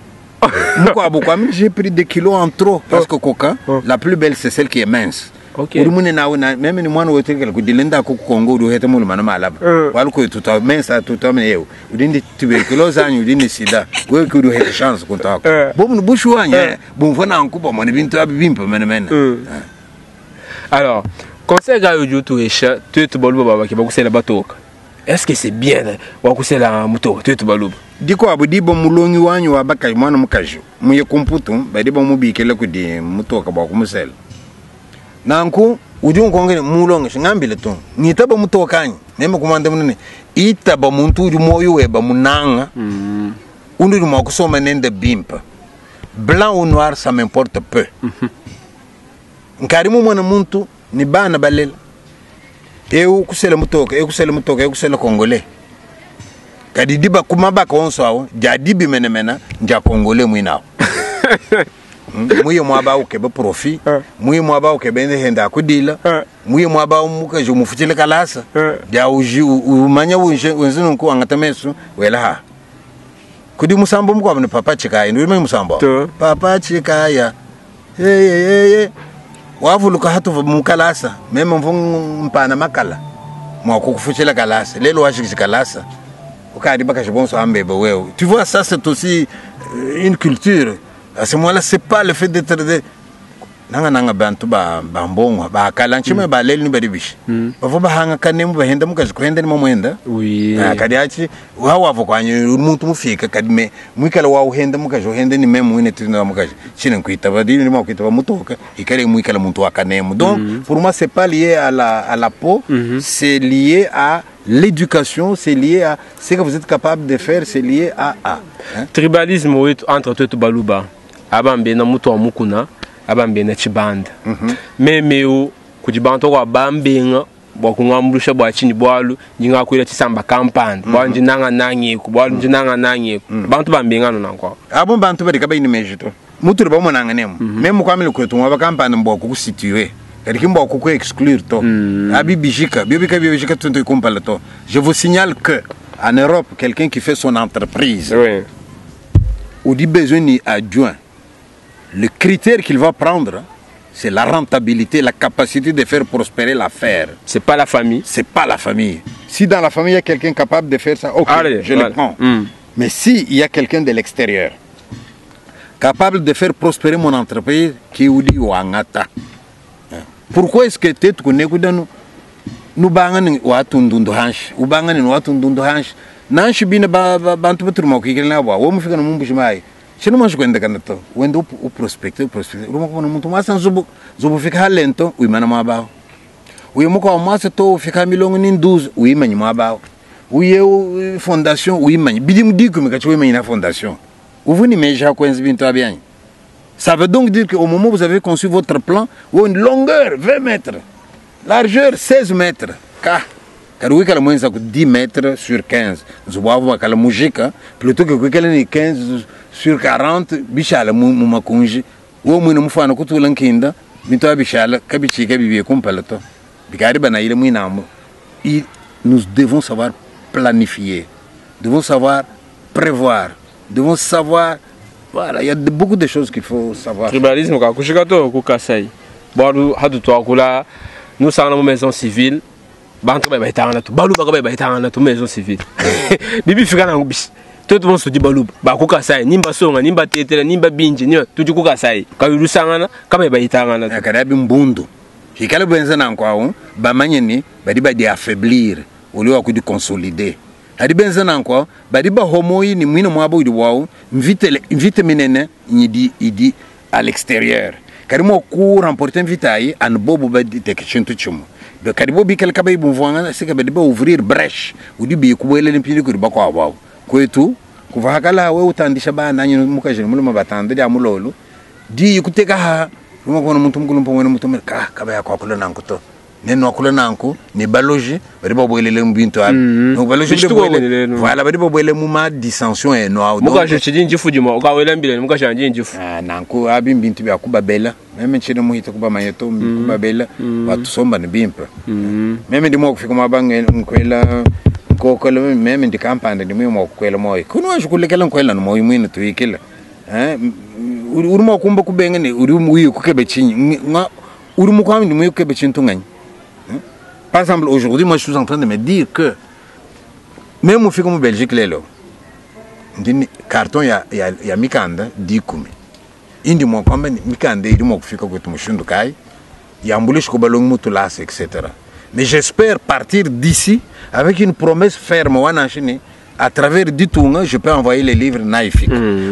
j'ai pris des kilos en trop, parce que coca, la plus belle c'est celle qui est mince. Okay. Uri mune nawe na meme ni mwana wetekela kudilinda ku Kongo uri hete mulu mana malaba. Waluko tuta mensa tuta mene yewe. Udindi tuberculose anyu udindi sida. Wewe kuri hete chance kuntako. Bomu bushu anya bumfana nkuba mwana bintu abimpa mene mene. Alors, conseil ga yo tu esha tu tu baluba baba ke bakusela batoka. Est-ce que c'est bien wakusela muto tu tu baluba? Diko abudibo mulongi wanyu wabaka mwana mukaji. Muye kumputu badibo mubikele kudi mutoka bwa kumusela. Nanku udi nkongene mulonge shingambile to ngitaba mutokanyi nembe kumande munene itaba muntu uri moyo weba munanga undi uri mwakusoma nende bimpa blanc ou noir ça m'importe peu. Nkari mu mwana muntu ni bana balela eu kusela mutoka eu kusela mutoka eu kusela congolais kadi diba kumabaka onso awo jadi bimenemena nja congolais mwinawo. Muye mwaba ukebe profit muye mwaba ukebe henda kudila muye mwaba mukaje umufutile kalasa ya uji umanya wenzinu ku angatamesu wela ha kudi musambo mukwa ne papa chikaya ndi musambo papa chikaya hey wavuluka hatu mukalasa meme mpana makala mwakukufutile kalasa lelo washikisha kalasa ukadi bakashibonso ambebe wewe. Tu vois, ça c'est aussi une culture. À ce moment-là, c'est pas le fait d'être de nanga nanga bantu ba bambongwa ba kala nchime ba leli ni baribishi bavo bahanga kanemu bahenda mukazi kuhenda ni mamwenda oui kadi achi wawavo kwanye umuntu mufika kadi me mwikala wa uhenda mukazi uhenda ni memu ine tinda mukazi chine nkuita badini ni mwakuita bamutoka ikale mwikala muntu wa kanemu. Donc pour moi c'est pas lié à la peau, c'est lié à l'éducation, c'est lié à ce que vous êtes capable de faire, c'est lié à hein? Tribalisme entre toi et baluba abambe na mutu wa mukuna abambe na chibanda. Meme Kudi bantu bakwa bambenga bua kungambuluisha bua tshinyi? Bualu ndi ngakuila tshisamba kampanda, bualu ndi nanga nangeku, bualu ndi nanga nangeku. Bantu bambenga anu nanku abu. Abo bantu badi kabayi ne meji to. Mutudi bamonangane mu. Meme mukwamile kwetu muaba kampanda mbua kukusituer. Kadi ki mbua kuku exclure to. Abi bijika, biobi kabiyi bijika tuntu kumpala to. Je vous signale que en Europe, quelqu'un qui fait son entreprise, udi besoin ni adjoint. Le critère qu'il va prendre, c'est la rentabilité, la capacité de faire prospérer l'affaire. C'est pas la famille. C'est pas la famille. Si dans la famille, il y a quelqu'un capable de faire ça, ok, Allez, je voilà. le prends. Mais s'il y a quelqu'un de l'extérieur capable de faire prospérer mon entreprise, qui udi wangata. Pourquoi est-ce que tu connais nubanga ni watundundu hanshi ubanga ni watundundu hanshi nanshi bina ba, ba, bantu baturuma kwikila nabo wo mufika no mumbushi mai chino mwanshi kwendekana to wende uprospecte uprospecte uruma kubona muntu mwasa nzubu zubu fika halento uimana mwabaho uye mukwa mwasa to ufika milongo ni 12 uimanyi mwabaho uye fondation uimanyi bidi mudikumi kachi uimanyi na fondation uvuni meja kwenzi bintu abyanyi. Ça veut donc dire qu'au moment où vous avez conçu votre plan, ou une longueur 20 mètres, largeur 16 mètres, ka kari wikala mwenza ku 10 mètres sur 15 nzubu avo bakala mujika plutôt que kuikala ni 15 sur 40 bishala mu mu makunji wo mwine mufana kutula nkinda bintu abishala kabichika bibiye kumpala to bikari banayile mwinamo. Nous devons savoir planifier, devons savoir prévoir, devons savoir, voilà, il y a beaucoup de choses qu'il faut savoir. Tribalisme kakushika to ku Kasai. Bualu hatu tuakula nusangana mu maison civile bantu bayi bayitangana tu baluba kabayi bayitangana tu maison civile. Bibi fika nangu bisi. Twetu bonso tudi baluba ba ku Kasai nimba songa nimba tetela nimba binji nimba tudi ku Kasai. Kayi lusangana kabayi bayitangana tu. Kadi abi mbundu. Hikale benza nanku awu bamanye ni badi badi affaiblir au lieu ya consolider. Hadi benza nanku awu badi bahomoyi ni mwina mwabo udi wawu mvite mvite minene nyidi idi à l'extérieur. Kadi mwa ku remporter mvita ayi an bobu badi teke chintu chimu. Be kadi bo bikale kabayi bumvuangana sika badi ba ouvrir brèche udi bi kubwelele mpindi kudi bakwabo abo. Kwetu kuva hakala we utandisha bana anyi mukajini muluma batanda dia mulolu di kuteka ha ruma kona muntu mukulu mpomwe muntu mukulu ka kabaya kwakula nanku to neno akula nanku ni baloji badi babwelele mu bintu abi. Donc baloji Bishi bwele tuko lelo. voilà badi babwele mu ma dissension e no. Donc, Mukaji chidi njifu jimo ukawela mbile mukaji anje njifu. Ah, nanku abi mbintu bya kubabela meme nchine muhita kubamanyeto kubabela batusomba ni bimpe. Meme ndi mwakufika mwabange nkwela nkokola meme ndi kampanda ndi mwe kukwela moyo kuno washukulekela nkwela no moyo mwine tuikila uri mwakumba kubenga ni uri muyi kukebe chinyi nga uri mukwami ndi muyi kukebe chintu ngani. Par exemple aujourd'hui moi je suis en train de me dire que même ufika mu Belgique lelo ndini carton ya mikanda 10 indi mwakwamba ni mikanda iri mwakufika kwetu mushindu kai yambulishi kubalongi mutu lasa etc. Mais j'espère partir d'ici avec une promesse ferme wananchini à travers Ditunga je peux envoyer les livres naifik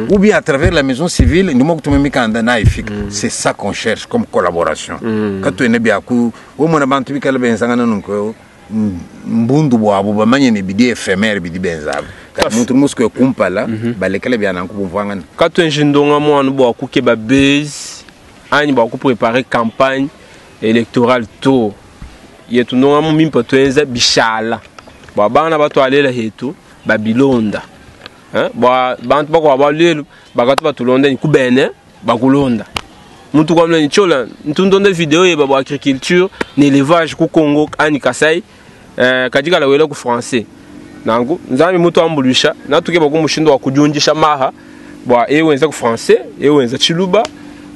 ou bien à travers la maison civile ndi mwakutuma mikanda naifik. C'est ça qu'on cherche comme collaboration. Katuene byaku wo mona bantu bikala benzangana nunko mbundu bwabo bamanye ni bidi éphémère bidi benzabo Taf. muntu musko kumpala balekele bya nanku bumvangana. Katwenji ndonga mwana bwa kukeba base anyi bwa kupréparer campagne électorale to yetu ndonga mu mimpa twenza bishala bwa bana batwalela hetu babilonda. Hein? Bwa bantu bakwa balelu bakatu batulonda ni kubene bakulonda muntu kwa mleni chola ntundonde video ye bwa agriculture ni élevage ku Congo ani Kasai katika la wela ku français nangu nzambi muntu ambulisha natuke bakumushindo wa kujunjisha maha bwa ewenza ku français ewenza chiluba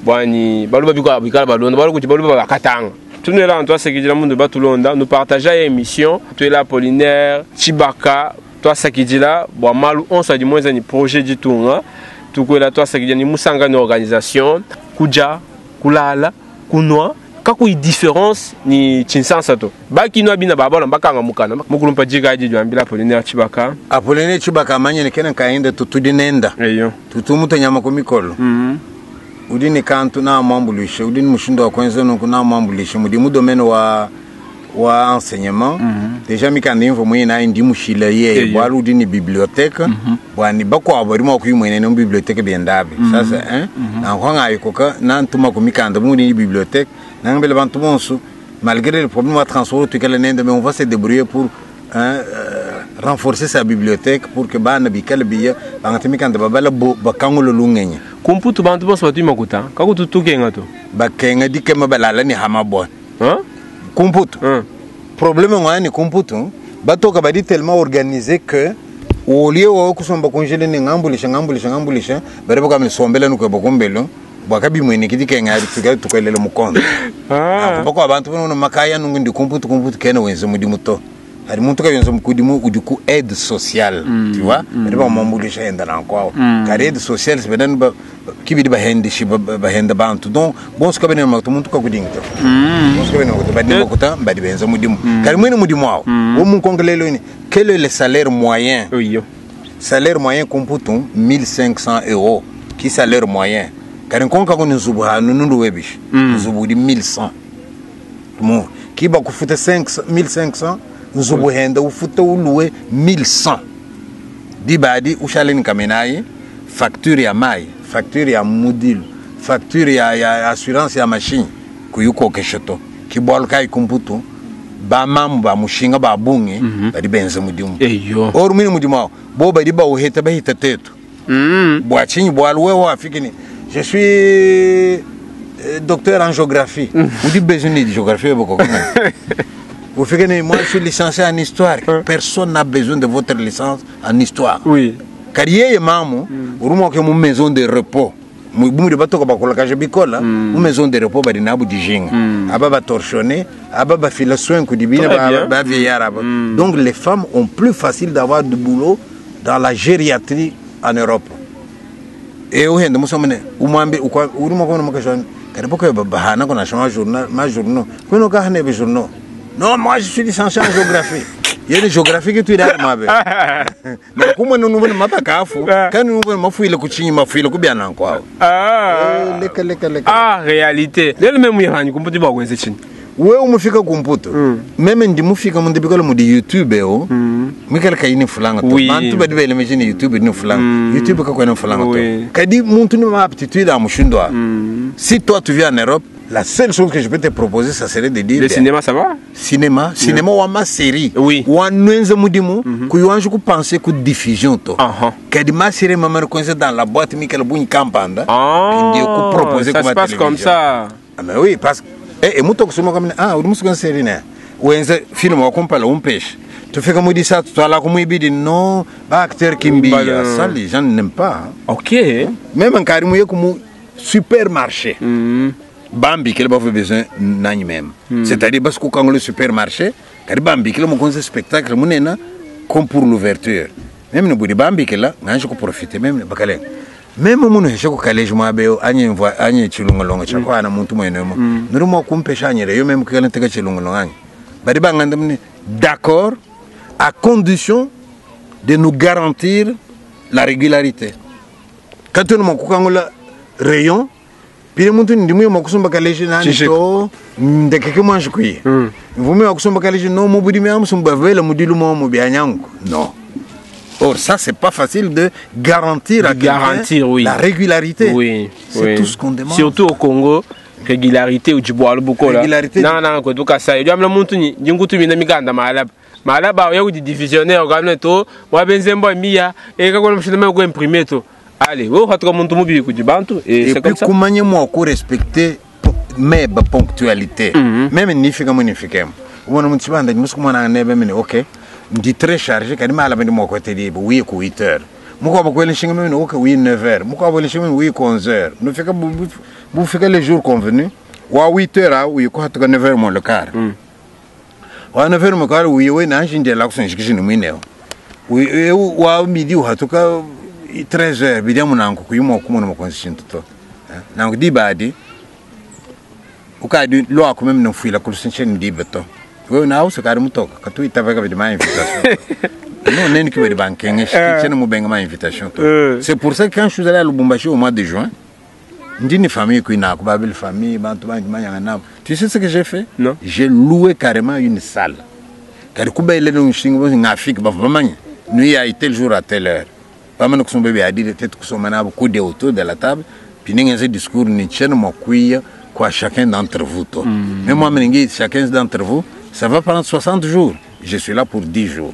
bwa ni baluba bikwa bikala balonda baluba kuti baluba bakatanga tunela antu asekijila mundu batulonda nous partager émission tuela Apollinaire Chibaka twasakijila bwa malu onsa di mwenza ni projet ditunga tukwela twasakijila ni musanga ni organisation kuja kulala kunwa kakuyi différence ni chinsansa to bakinwa bina babala bakanga mukana mukulumpa jika ji jwambila Apollinaire Chibaka. Apollinaire Chibaka amanye ni kena kaenda tutudi nenda eyo tutumuta nyama ku mikolo udi ni kantu na mwambulishe udi ni mushindo wa kwenza nunku na mwambulishe mudi mu domaine wa enseignement. Déjà mikanda imvo mwina ndi mushila ye bwalu udi ni bibliothèque bwani bakwabo bari mwa kuyimwene no bibliothèque bendabe sasa hein na nkwanga ayikoka na ntuma ku mikanda mudi ni bibliothèque nangambele bantu bonso Malgré le problème de transport tuikale nende, mais on va se débrouiller pour, hein, renforcer sa bibliothèque pour que bana bikale biya bangate mikanda babala bakangolo lungenye. Kumputu bantu bonso batu makuta kakututukenga to. Bakenga dikema balala ni hamabona. Hein? Kumputu. Hein. Problème ngwani kumputu batoka badi tellement organisé que au lieu wa kusomba kunjele ni ngambulisha ngambulisha ngambulisha bari bakamni sombela nuko bakumbelo bwakabimwene kidi kenga tuka tukelele mukondo. Ah. Bako abantu bono makaya nungu ndi kumputu kumputu kena wenze mudi muto. Hari muntu kayenze mukudimu udi ku aide sociale, tu vois? Bari bamambulisha enda na kwao. Kare aide sociale sebedan ba kibidi bahendishi bahenda bantu. Donc bon sikabene makuta muntu kakudingita. Bon sikabene makuta badi makuta badi benza mudimu. Kare mwene mudimu wao. Wo munkongelelo ni quel est le salaire moyen? Oui. Salaire moyen kumputu 1500 euros. Qui salaire moyen? Kare nkonka ko nzubu ha nundu webish. Nzubu di 1100. Mo kiba kufuta 1500 nzubu henda ufuta uluwe 1100. Dibadi ushaleni kamenai facture ya mai, facture ya mudilu, facture ya assurance ya machine kuyuko keshoto. Kibwalu kai kumputu ba mamu ba mushinga ba bungi badi benze mudimu. Eyo. Or mini mudimu wao bo badi ba uheta bahita tetu. Bwa chinyi bwa luwe wa fikini. Je suis docteur en géographie. Udi besoin de géographie boko. Vous faites que moi je suis licencié en histoire. Personne n'a besoin de votre licence en histoire. Oui. Car yeye mamu, uruma ke mu maison de repos. Mu bumuri batoka bakola kaje bikola, mu maison de repos bari nabu dijinga. Aba ba torchonné, aba ba fila soin ku dibina Très ba bien. ba vieillard aba. Donc les femmes ont plus facile d'avoir du boulot dans la gériatrie en Europe. Et uhenda musomene umwambi uruma kona makashani. Kare boko bahana kona shama journal, ma journaux. Kono ka hane be journaux. Non, moi je suis licencié en géographie. Il y a une géographie que tu as mabe. Na kumwe nunu mapakafu, kani nunu mafuile kuchinyi mafuile kubyana kwao. Ah. Leka leka leka. Ah, réalité. Lelo meme muyanyi kumputu ba kwenze chini. Wewe umufika kumputu. Meme ndi mufika mundibikala mudi YouTube eo. Mikala kayini fulanga to. Oui. Bantu badi bele mejini YouTube ni fulanga. YouTube ka kwena fulanga to. Oui. Kadi muntu ni ma aptitude a mushindwa. Si toi tu viens en Europe, la seule chose que je peux te proposer, ça serait de dire Le ben, cinéma ça va? cinéma, cinéma wa ma série. Oui. Wa nwenze mudimu, kuyuanju ku penser ku diffusion to. Aha. Kadi ma série mama reconnaissait dans la boîte mikala bunyi kampanda. Ah. Ndi ku proposer ça kuma se passe comme télévision. ça. Ah mais oui, parce que eh muto kusoma kama ah uri musuka série ne. Wenze film wa kumpala umpeshe. Tufika mudi sa tutala kumuibidi non, ba acteur kimbi. Ba- Ça les gens n'aiment pas. Hein. OK. Même nkari muye kumu supermarché. Bambi kile bavu besoin nani même. C'est-à-dire parce que quand le supermarché, kari bambi kile mukonze spectacle munena comme pour l'ouverture. Même ne budi bambi kila nganje ko profiter même bakale. Même munu heshe ko collège mwabe anye mvwa anye chilungolongo chako ana muntu mwene mo. Nuri mo kumpesha anyere yo même kile nteka chilungolongo anye. Bari banganda mune d'accord à condition de nous garantir la régularité. Quand on m'a rayon, pile muntu ndi muyo makusomba kaleji nani Chichik. to ndekeke mwanji kuye. Mvume wakusomba kaleji no mubudi mi amusomba vela mudilu mo mu byanyangu. Non. Or ça c'est pas facile de garantir à De garantir, quelqu'un oui. la régularité. Oui. C'est oui. tout ce qu'on demande. Surtout au Congo, régularité ujibwa lubukola. Régularité. Na na ko tuka sai. Jamla muntu ni jingutu mina mikanda malaba. Malaba ya udi divisionnaire gamle to wa benzembo miya e ka kono mshina ko imprimer to. Allez, wo hatuka muntu mubi kujibantu et Et c'est puis comme ça. kumanye mwa ko respecter meba ponctualité. Même nifika mo nifika. Ubona muntu chibanda musukumana nebe mene okay. Ndi très chargé kadi mala ndi mwa ko tedi oui ko 8 heures. Muko ba kwele shinga mene okay oui 9 heures. Muko ba shinga oui ko 11 heures. Nu fika bu fika le jour convenu. Wa 8 heures a oui ko hatuka 9 heures mon le quart. Wa 9 heures mon quart oui oui na njinde la kusenjikishini mwineo. Oui wa midi hatuka 13 heures bidya munango kuyuma kumona mokonzi shintu to. Nango dibadi ukadi lwakho meme nofila kulusensheni ndibe to. Wewe nawe usukari mutoka katuita vaka bidi ma invitation. Non neni kibedi bankenge shene mubenga ma invitation to. C'est pour ça que quand je suis allé à Lubumbashi au mois de juin, ndini famille kuina kubabili famille bantu bangi manyanga nabo. Tu sais ce que j'ai fait? Non. J'ai loué carrément une salle. Kari kuba ile nshinga bo ngafika bavamanya. Nuit a tel jour à telle heure. Bamana kusomba bi adile tete kusoma nabo kude autour de la table. Puis ningenze discours ni chene mwakuya Quoi chacun d'entre vous to. Mais moi meningi chacun d'entre vous, ça va prendre 60 jours. Je suis là pour 10 jours.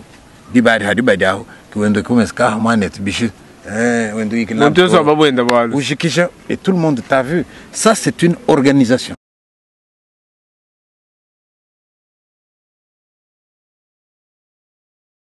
Dibari hadi badiaho kiwendo kumesika mwanet bishi. Eh wendo Muntu yonso ababwenda bwalu. Ujikisha et tout le monde t'a vu. Ça c'est une organisation.